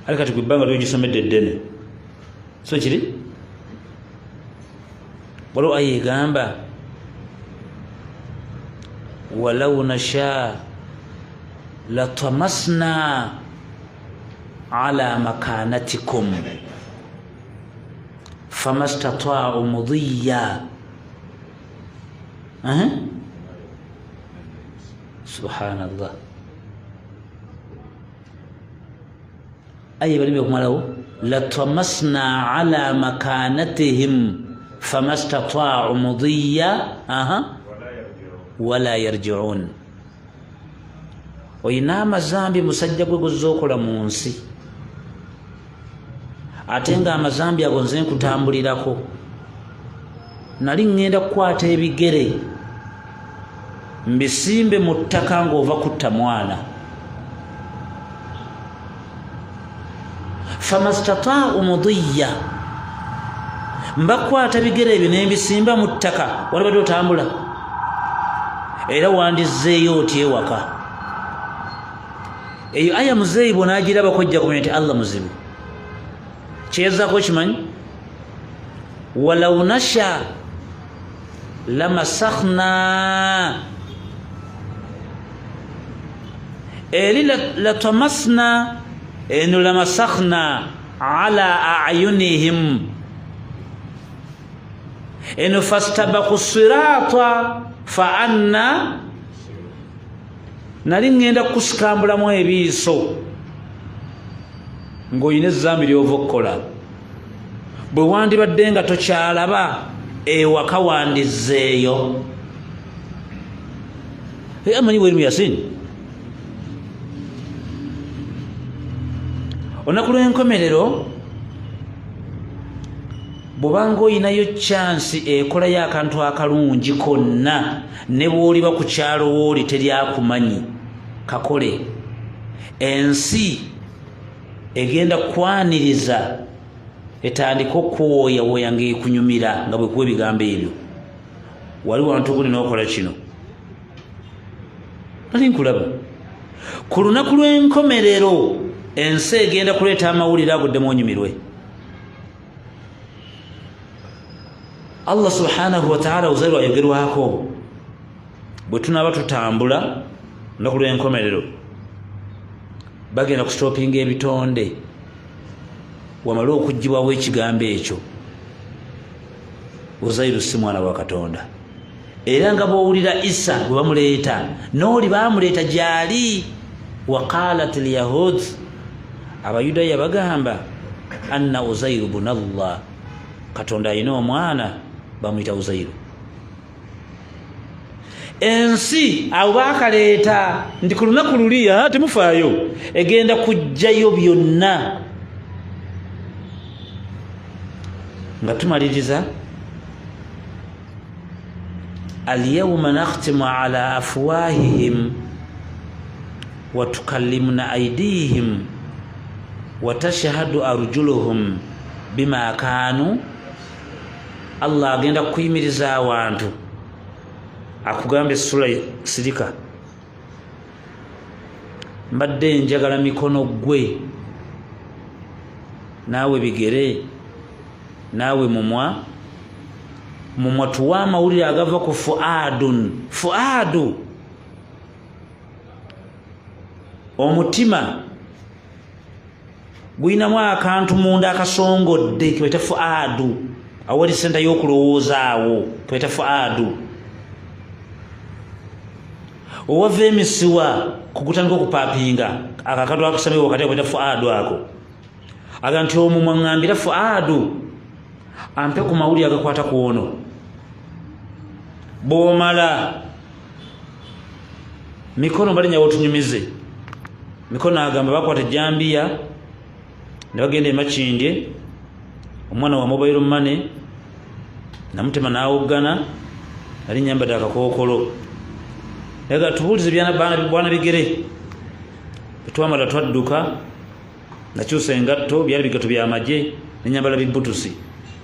ale kati gwe ebbanga lyogisomedde eddene, so kiri waliwo aya egamba walau nasha latamasna ala makanatikum famastatau mudiya. Subhanallah, aye balimi okumalawo latamasna ala makanatihim famastatau mudiya wala yarjiun. Oyina amazambi musajja gwe gozza okola mu nsi, ate nga amazambi ago nze nkutambulirako. Nali ŋŋenda kukwata ebigere mbisimbe mu ttaka ng'ova kutta mwana. Famastataau mudiya, mbakwata bigere ebyo nembisimba mu ttaka, walibadde otambula era wandizzeeyo otya ewaka? Eyo aya muzeeyi bwonagirabako ojja kumanya nti Allah muzibu. Kyeyazaako kimanyi walau nasha lamasakhna eri latamasna eno lamasakhna ala ayunihim eno fastabaku sirata fa anna. Nali ŋŋenda kukusikambulamu ebiiso ng'olina ezzambi ly'ova okukola, bwe wandibadde nga tokyalaba ewaka wandizzeeyo. Amanyi weri mu Yasini olunaku lw'enkomerero, bw'obanga olinayo kyansi ekolayo akantu akalungi konna, ne bw'oliba ku kyalo wooli teryakumanyi, kakole. Ensi egenda kwaniriza, etandika okuwooyawooya ng'ekunyumira nga bwekuwa ebigambo ebyo, wali wantu guli n'okola kino, nali nkulaba. Ku lunaku lw'enkomerero ensi egenda kuleeta amawulire aguddemu onyumirwe. Allah subhanahu wataala Uzairu ayogerwako. Bwe tunaaba tutambula lunaku lw'enkomerero, bagenda kustopinga ebitonde wamale okugibwawo ekigambo ekyo, Uzairu si mwana wa Katonda. Era nga bwowulira Isa gwe bamuleeta, n'oli bamuleeta gyali. Waqalat lyahud, Abayudaya bagamba anna Uzairu bunallah, Katonda alina omwana bamuyita Uzairu. Ensi abo bakaleeta nti ku lunaku luli temufaayo, egenda kujjayo byonna. Nga tumaliriza, alyauma nakhtimu ala afwahihim watukallimuna aidihim watashhadu arjuluhum bima kanu. Allah agenda kukuyimiriza awantu akugamba essula sirika, mbadde njagala mikono gwe naawe bigere naawe mumwa mumwa tuwa amawulire agava ku fuadun. Fuadu omutima gulinamu akantu munda akasongodde kebaita fuadu, awali senta y'okulowooza awo kebaita fuadu, owava emisiwa kugutandika okupapinga ako akantu akasamibwa wakati kebaita fuadu. Ako aga nti omumwa ŋŋambira fuadu ampe ku mawulire agakwata ku ono. Bw'omala Mikono balinya wotunyumize mikono. Agamba bakwata ejambiya ne bagenda emakindye, omwana wa mobile money namutema nawoggana, nali nyambadde akakookolo. Naga tubuulize bwana bigere. Bwetwamala twadduka, nakyusa engatto, byali bigatto byamagye, nenyambala bibutusi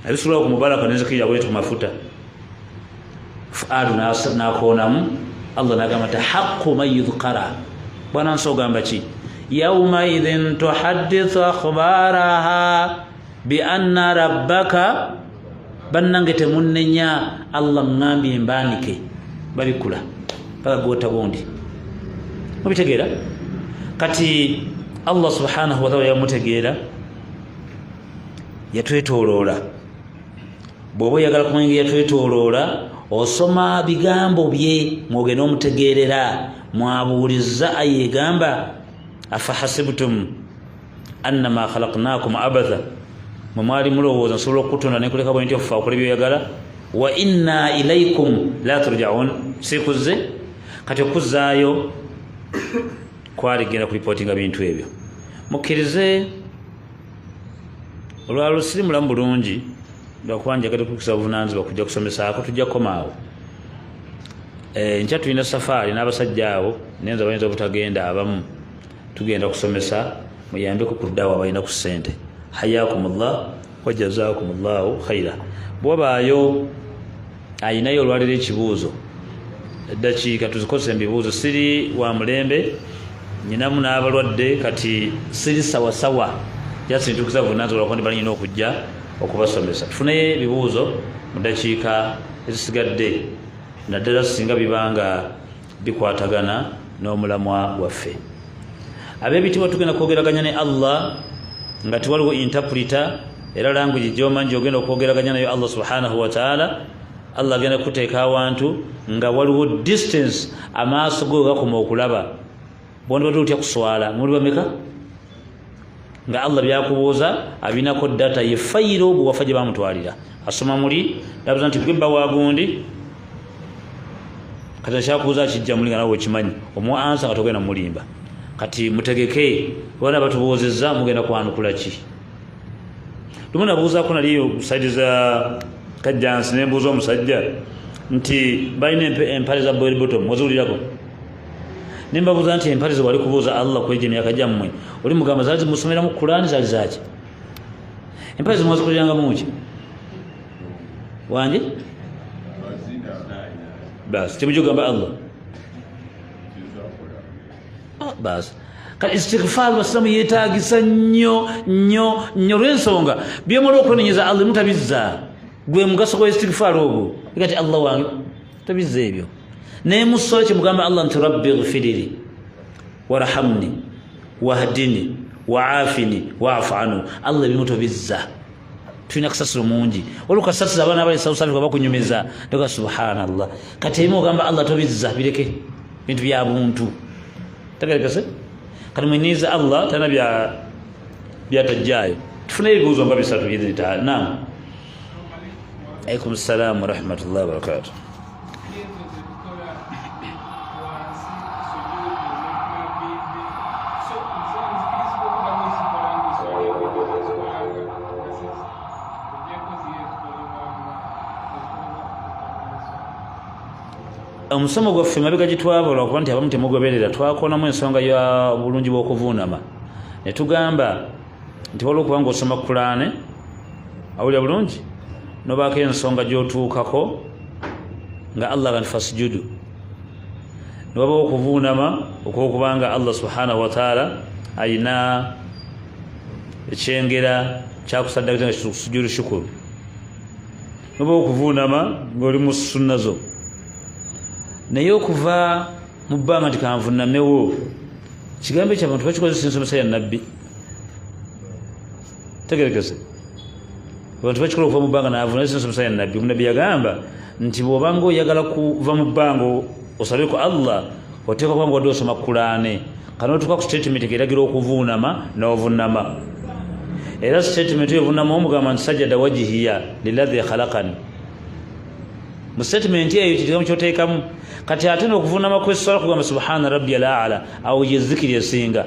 nabisulawo ku mubaraka, nenzikirira bwetu mafuta. Fuadu nakonamu Allah nagamba nti haqu man yudhkara. Bwana nsi ogamba ki? Yaumaidhin tuhaddithu akhbaraha bianna rabbaka. Bannange, temunnenya, Allah ŋŋambye mbaanike. Babikula paka gota gundi, mubitegeera. Kati Allah subhanahu wataala yamutegeera, yatwetoloola. Bw'oba oyagala kumanya yatwetoloola, osoma bigambo bye mwogenda omutegeerera. Mwabuuliza aya egamba afahasibtum annama khalaqnakum abatha, mwe mwali mulowooza nsobola okukutonda nekuleka bwe nti ofufa okola byoyagala? Wa inna ilaikum la turjaun, sikuzze. Kati okuzaayo kwaligenda kulipootinga bintu ebyo. Mukkirize, olwalo siri mulamu bulungi, lwakuba njagala kukusa buvunanyizibwa kujja kusomesaako. Tujja kukomaawo. Nkya tulina safaari n'abasajja abo, naye nze bayinza obutagenda abamu. Tugenda kusomesa, muyambeko ku ddawa abalina ku ssente. Hayakum llah wajazakum llahu khaira. Bwewabaayo ayinayo olwaliro ekibuuzo, eddakiika tuzikozesa ebibuuzo. Siri wa mulembe, nyinamu n'abalwadde, kati siri sawasawa, jasintukiza vunanyizibwa lwakuba ndi balina okujja okubasomesa. Tufuneyo ebibuuzo mu ddakiika ezisigadde, naddala singa bibanga bikwatagana n'omulamwa gwaffe. Ab'ebitiibwa, tugenda kwogeraganya ne Allah nga tewaliwo interpreter, era language gyomanyi gyogenda okwogeraganya nayo Allah subhanahu wataala. Allah agenda kuteeka awantu nga waliwo distance, amaaso go gakoma okulaba. Bwondibadde otya kuswala? Muli bameka nga Allah byakubuuza abinako data ye fayiro bwewafa gye bamutwalira, asoma muli nabuza nti gwe bba wa gundi. Kati akyakubuuza kijja muli nga nawe okimanyi, omuwa ansa nga togenda mulimba. Kati mutegeke, bona batubuuzizza, mugenda kwanukula ki? Lumu nabuuzaako, nali side za Kajjansi, nembuuza omusajja nti balina empale za bell bottom, waziwulirako? Nembabuuza nti empale ze wali kubuuza Allah kwegyo emyaka gyammwe, oli mugamba zaali zimusomeramu Kurani, zaali zaki? Empale zimwazikolerangamuki wanje? Basi temujogamba Allah. Basi kati istighfar basiramu yetagisa nnyo nnyo nnyo, olw'ensonga byemala okwenenyeza Allah mutabizza. Gwe mugaso gwa istighfar ogwo. Kati Allah wange tabizza ebyo, naye musola kyemugamba Allah nti rabbi ghfiriri warhamni wahdini waafini waafu anu. Allah ebimu tobizza, tulina kasasiro mungi. Waliwo kasasiro abaana abali South Africa bakunyumiza toga subhanallah. Kati ebimu ogamba Allah tobizza, bireke, bintu bya buntu tegerekese. Kati mweniiza Allah tana byatajjayo. Tufune ebibuuzo nga bisatu biidhini taala. Naam, alaikum salam warahmatullahi wabarakatuh. Ezo zetukola wansi, sujudu nemabibi, so nze nzikirizibwa okuddamu ozikola ngaozikolanga ogyeko ziyo ezikolebwanga ezikolebwa? Omusomo gwaffe mabega gye twava, lwakuba nti abamu temugoberera, twakonamu ensonga ya bulungi bw'okuvuunama, ne tugamba nti waliwo okuba nga osoma Kulaane, awulira bulungi, nobaako ensonga gy'otuukako nga Allah ga nti fasujudu, newabawo okuvuunama okwokubanga Allah subhanahu wataala ayina ekyengera kyakusaddakita nga sujudu shukuru, nobawo okuvuunama ng'oli mu sunna zo. Naye okuva mu bbanga nti kanvunamewo, kigambo ekyo abantu bakikozesa ensomesa ya nabbi tegerekese. Abantu bakikola okuva mu bbanga navuna ensomesa ya nabbi. Nabbi yagamba nti bw'obanga oyagala kuva mu bbanga osabe ku Allah, oteeka kuba nga wadde osoma Kulaane, kanotuka ku statement eragira okuvuunama, n'ovunama. Era statement eyo ovunama omugamba nti sajada wajihiya liladhi khalakani. Mu statement eyo kigambo kyoteekamu. Kati ate nokuvunama kweswala kugamba subhana rabbi al ala, awo ye zikiri esinga.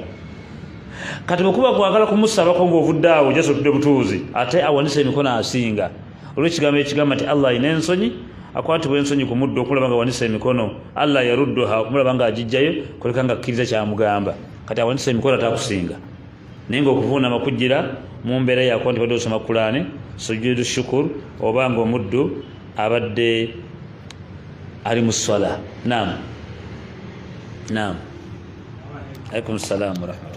Kati bwekuba kwagala kumusabako ngaovudde awo jasa otudde butuuzi, ate awanisa emikono asinga, olwekigambo ekigamba nti Allah alina ensonyi, akwatibwa ensonyi ku muddo okulaba nga awanisa emikono, Allah yarudduha, okumulaba nga agijjayo kuleka nga akkiriza kyamugamba. Kati awanisa emikono atakusinga, naye nga okuvuunama kujjira mu mbeera yakuba nti badde osoma Kulaani, sujudu shukur, oba nga omuddu abadde ali mu swala. Naam, naam, alaikum salam warahmatullah.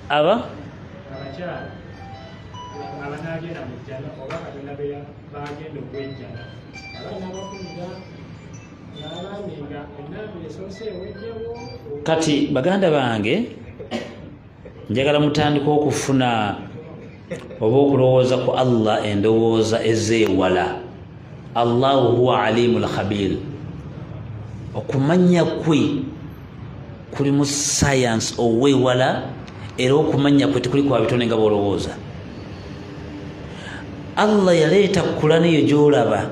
Aba abakyala abanagenda mu jjana oba Katonda bagenda okwejjana abaana abafunira n'abaami nga enamba esoose eweddewo. Kati baganda bange, njagala mutandike okufuna oba okulowooza ku Allah endowooza ezeewala. Allahu huwa alimu lkhabir, okumanya kwe kulimu science oweewala, era okumanya kwe tekuli kwa bitone nga bwolowooza. Allah yaleeta Kulani eyo gyolaba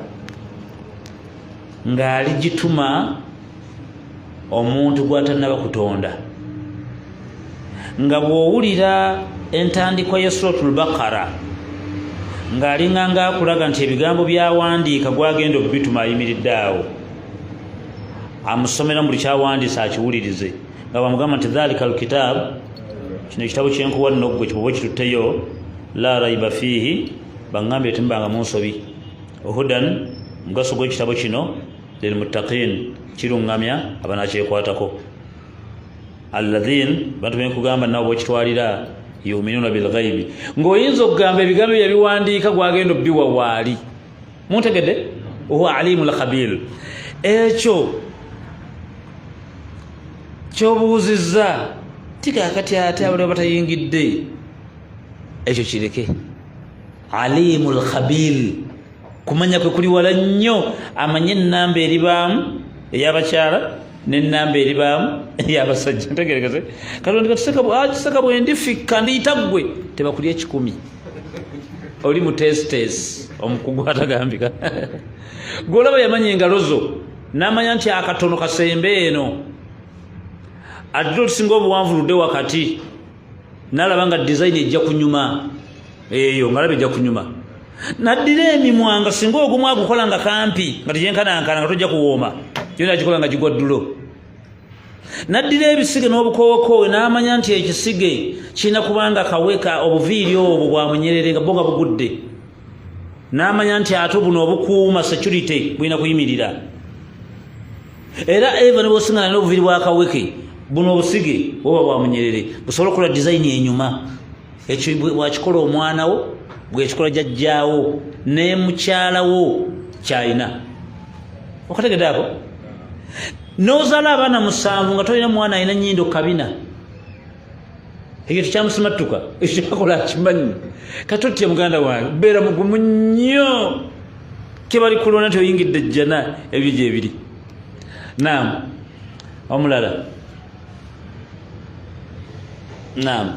ng'aligituma omuntu gw'atannaba kutonda, nga bw'owulira entandikwa ya Suratul Bakara ng'alinga ng'akulaga nti ebigambo by'awandiika gwagenda okubituma ayimiridde awo amusomera buli kyawandiise akiwulirize, nga bamugamba nti dhalika alkitab, kino ekitabo kyenkuwa nno ggwe kibuba kitutteyo, la raiba fiihi, baŋŋambye temubanga mu nsobi, hudan, mugaso gw'ekitabo kino, lilmuttaqin, kiruŋŋamya abanakyekwatako, alladhin, bantu benkugamba nabo bwekitwalira, yuminuna bilghaibi, ng'oyinza okugamba ebigambo byebiwandiika gwagenda obbiwa waali. Muntegedde? Huwa alimu lkhabir. Ekyo kyobuuzizza tikakati ate abaliwo batayingidde, ekyo kireke. Alimu lkhabir, kumanya kwe kuli wala nnyo, amanye enamba eribaamu ey'abakyala n'enamba eribaamu ey'abasajja. Ntegerekeze Katonda katuseka bwe ndifikka ndiyita ggwe tebakulya 1,000, oli mutesitesi omukugu atagambika. Gwolaba yamanya engalo zo n'amanya nti akatono kasembe eno, addira olusinga obuwanvu ludde wakati, nalaba nga design ejja kunyuma eyo, nga laba ejja kunyuma, naddira emimwa nga singa ogumu agukola nga kampi nga tegyenkanankana nga tojja kuwooma, yona agikola nga gigwa ddulo, naddira ebisige n'obukookoowe n'amanya nti ekisige kirina kubanga kaweka obuviiri obwo bwa munyerere nga bo nga bugudde, n'amanya nti ate buno obukuuma security bulina kuyimirira. Era eva ne bwosingana n'obuviiri bwa kaweke, buno obusige buba bwa munyerere busobola okukola design enyuma. Ekyo bwakikola omwana wo, bwekikola jajjaawo ne mukyala wo kyalina. Okategedde ako? N'ozaala abaana 7 nga tolina mwana alina nnyindo kabina, ekyo tekyamusimattuka, ekyo kyakola akimanyi. Kati otya muganda wange, beera mugumu nnyo, kebali kulonda nti oyingidde ejjana, ebyo gyebiri. Naam, omulala. Naam,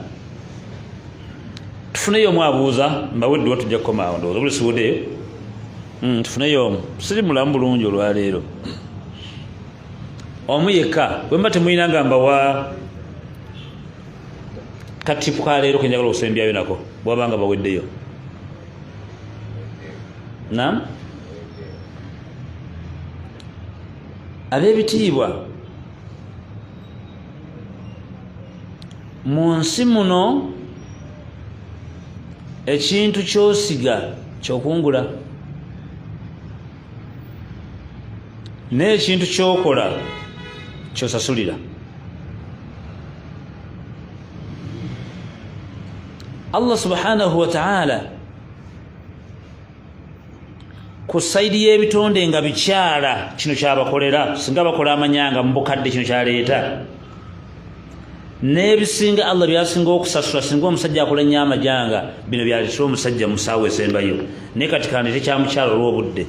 tufuneyo omu abuuza, mbaweddewa tujja kukomaawo, ndowooza buli siwuddeyo. Tufuneyo omu, siri mulamu bulungi olwaleero, omu yekka. Bwe mba temulina nga mbawa katipu kaleero kenjagala okusembyayo nako, bwabanga baweddeyo. Naam, ab'ebitiibwa, mu nsi muno ekintu kyosiga kyokungula, n'ekintu kyokola kyosasulira. Allah subhanahu wa ta'ala ku side y'ebitonde nga bikyala kino kyabakolera, singa bakola amanyanga mu bukadde kino kyaleeta n'ebisinga Allah byasinga okusasula. Singa omusajja akola nnyo amajanga, bino byaleetera omusajja mu ssaawa esembayo. Naye kati kandi tekyamukyala olw'obudde.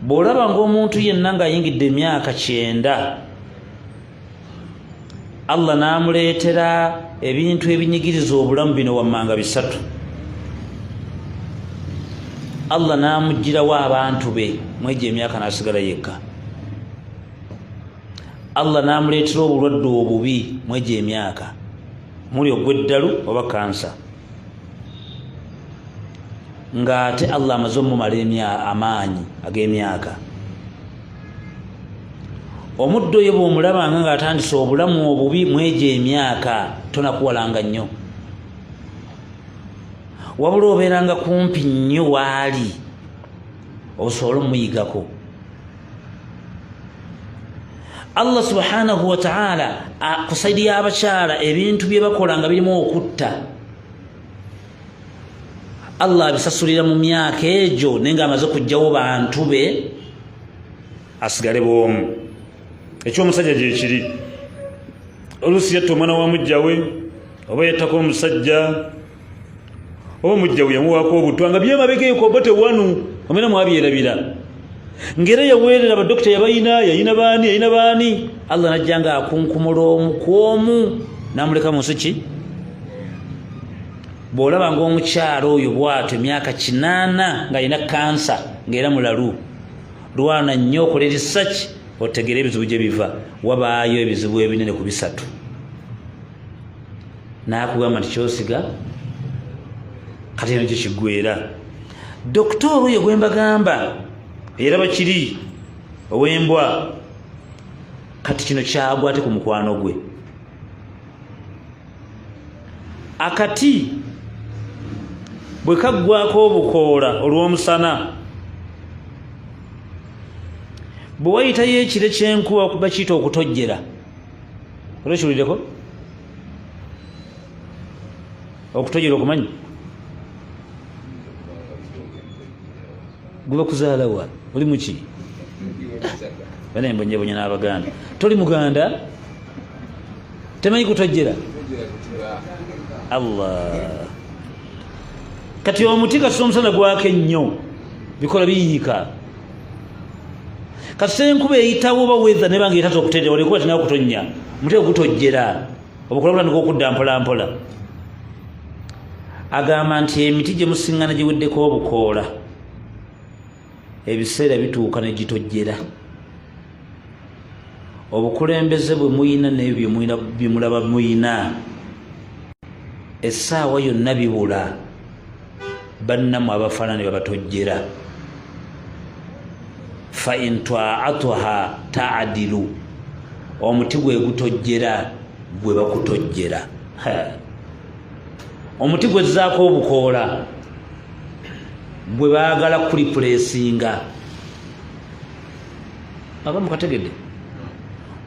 Bw'olaba ng'omuntu yenna ng'ayingidde emyaka 90, Allah n'amuleetera ebintu ebinyigiriza obulamu bino wammanga 3, Allah n'amuggyirawo abantu be mwegyo emyaka n'asigala yekka. Allah n'amuleetera obulwadde obubi mwegyo emyaka, muli ogw'eddalu oba kansa, ng'ate Allah amaze omumala amaanyi ag'emyaka. Omuddo oyo bw'omulabanga ng'atandise obulamu obubi mwegyo emyaka, tonakuwalanga nnyo, wabula obeeranga kumpi nnyo waali osobole omuyigako. Allah subhanahu wa ta'ala ku saidi y'abakyala ebintu bye bakola nga birimu okutta, Allah abisasulira mu myaka egyo, naye ng'amaze kuggyawo bantu be asigale bw'omu. Ekyomusajja gyekiri, oluusi yatta omwana wa mujjawe, oba yattako omusajja, oba mujjawe yamuwaako obutwa nga byemabega eko oba tewanu omena mwabyerabira, ng'era yaweerera badokita yabayina, yayina baani, yayina baani. Allah najja nga akunkumula omu ku omu n'amuleka mu nsi ki. Bw'olaba ng'omukyala oyo bw'atyo emyaka 80 ng'alina kansa ng'era mulalu, lwana nnyo okola research otegere ebizibu gye biva. Wabaayo ebizibu ebinene ku 3, n'akugamba nti kyosiga kati eno gye kiggwera. Dokitooro oyo gwe mbagamba era bakiri ow'embwa, kati kino kyagwa ate ku mukwano gwe. Akati bwe kaggwako obukoola olw'omusana, bwe wayitayo ekire ky'enkuba bakiyita okutojjera. Olwekiwuliddeko okutojjera? Okumanyi guba kuzaalawa? Oli muki? Banembonyebonya n'Abaganda. Toli Muganda, temanyi kutojjera. Allah, kati omuti kasita omusana gwaka ennyo bikola biyiika, kasita enkuba eyitawo oba weather nebanga etata okuterera, wali kuba tinawo kutonnya, omuti ogutojjera, obukola butandika okudda mpola mpola. Agamba nti emiti gye musiŋŋana giweddeko obukoola, ebiseera bituuka ne gitojjera. Obukulembeze bwe muyina n'ebyo bye mulaba muyina, essaawa yonna bibula, bannammwe abafaanana ne babatojjera. Fa in taatuha taadilu, omuti gwe gutojjera gwe bakutojjera. Omuti gwezzaako obukoola gwe baagala kulipulesinga. Aba mukategedde?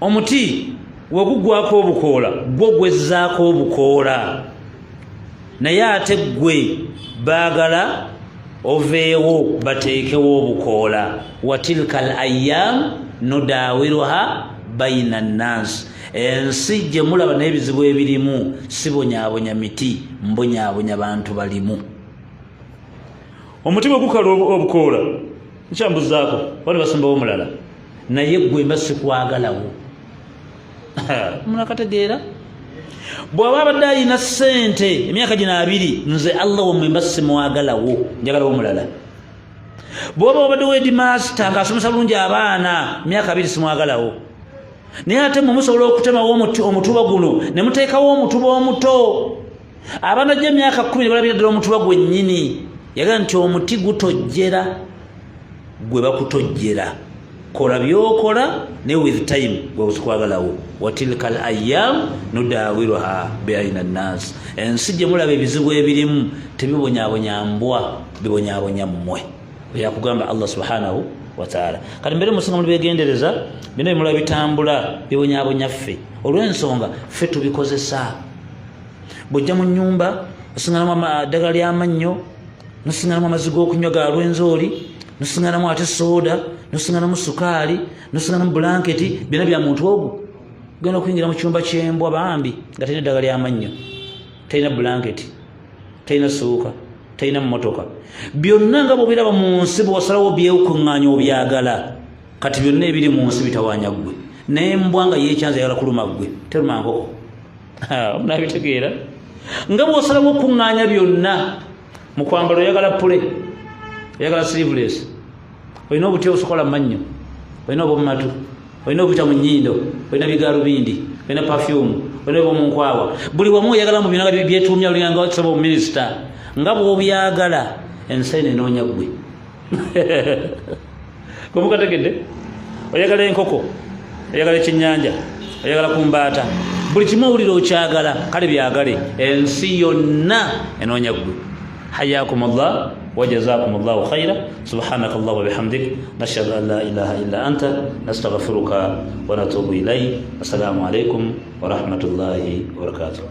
Omuti wegugwako obukoola gwo gwezzaako obukoola, naye ate gwe baagala oveewo bateekewo obukoola. Watilka al ayyam nudawiruha baina nnansi. Ensi gye mulaba n'ebizibu ebirimu, sibonyaabonya miti, mbonyaabonya bantu balimu. Omuti bwe gukala obukoola nkyambuzaako bali basimbawo omulala, naye gwe mba sikwagalawo. Munakategeera? Bw'aba abadde ayina ssente emyaka gino 20, nze Allah wammwe mba simwagalawo, njagalawo omulala. Bw'oba wabadde wedimasita ng'asomesa bulungi abaana emyaka 20, simwagalawo. Naye ate mwe musobola okutemawo omutuba guno ne muteekawo omutuba omuto, abaana gye emyaka 10 ne balabira ddala omutuba gwennyini. Yagamba nti omuti gutojjera gwe bakutojjera, kola byokola ne with time gwe busikwagalawo. Watilka al ayyam nudawiruha baina nnas. Ensi gye mulaba ebizibu ebirimu tebibonyabonya mbwa, bibonyabonya mmwe, yakugamba Allah subhanahu wa ta'ala. Kati mbere musinga muli begendereza, bino bimulaba bitambula bibonyabonya ffe, olw'ensonga ffe tubikozesa. Bw'ojja mu nnyumba osinganamu eddagala ly'amannyo, nosinganamu amazzi g'okunywa ga Lwenzooli, nosinganamu ate sooda, nosinganamu sukaali, nosinganamu bulanketi, byonna bya muntu ogwo. Genda okuyingira mu kyumba ky'embwa bambi nga terina eddagala ly'amannyo, terina bulanketi, terina suuka, Talina mmotoka. Byonna nga bwobiraba mu nsi, bwosalawo byekuŋŋaanya obyagala. Kati byonna ebiri mu nsi bitawaanya ggwe. Naye mbwa nga yekyanza eyagala kuluma ggwe, teruma nkoko. Nabitegeera nga bwosalawo okuŋŋaanya byonna mu kwambala, oyagala pule, oyagala sleeveless, olina obuti obusokola mu mannyo, olina obwomumatu, olina obuyita mu nnyindo, olina bigalubindi, olina perfume, olina obwomunkwawa, buli wamu oyagala mu byonna nga byetuumya, olinganga saba omuminisita nga bw'obyagala. Ensi eno enoonya ggwe. Gwemukategedde, oyagala enkoko, oyagala ekyenyanja, oyagala kumbaata, buli kimu owulira okyagala. Kale byagale, ensi yonna enoonya ggwe. Hayakum llah wajazakum llahu khaira. Subhanaka llah wabihamdik, nashhadu an la ilaha illa anta, nastaghfiruka wanatubu ilaik. Assalamu alaikum warahmatullahi wabarakatuh.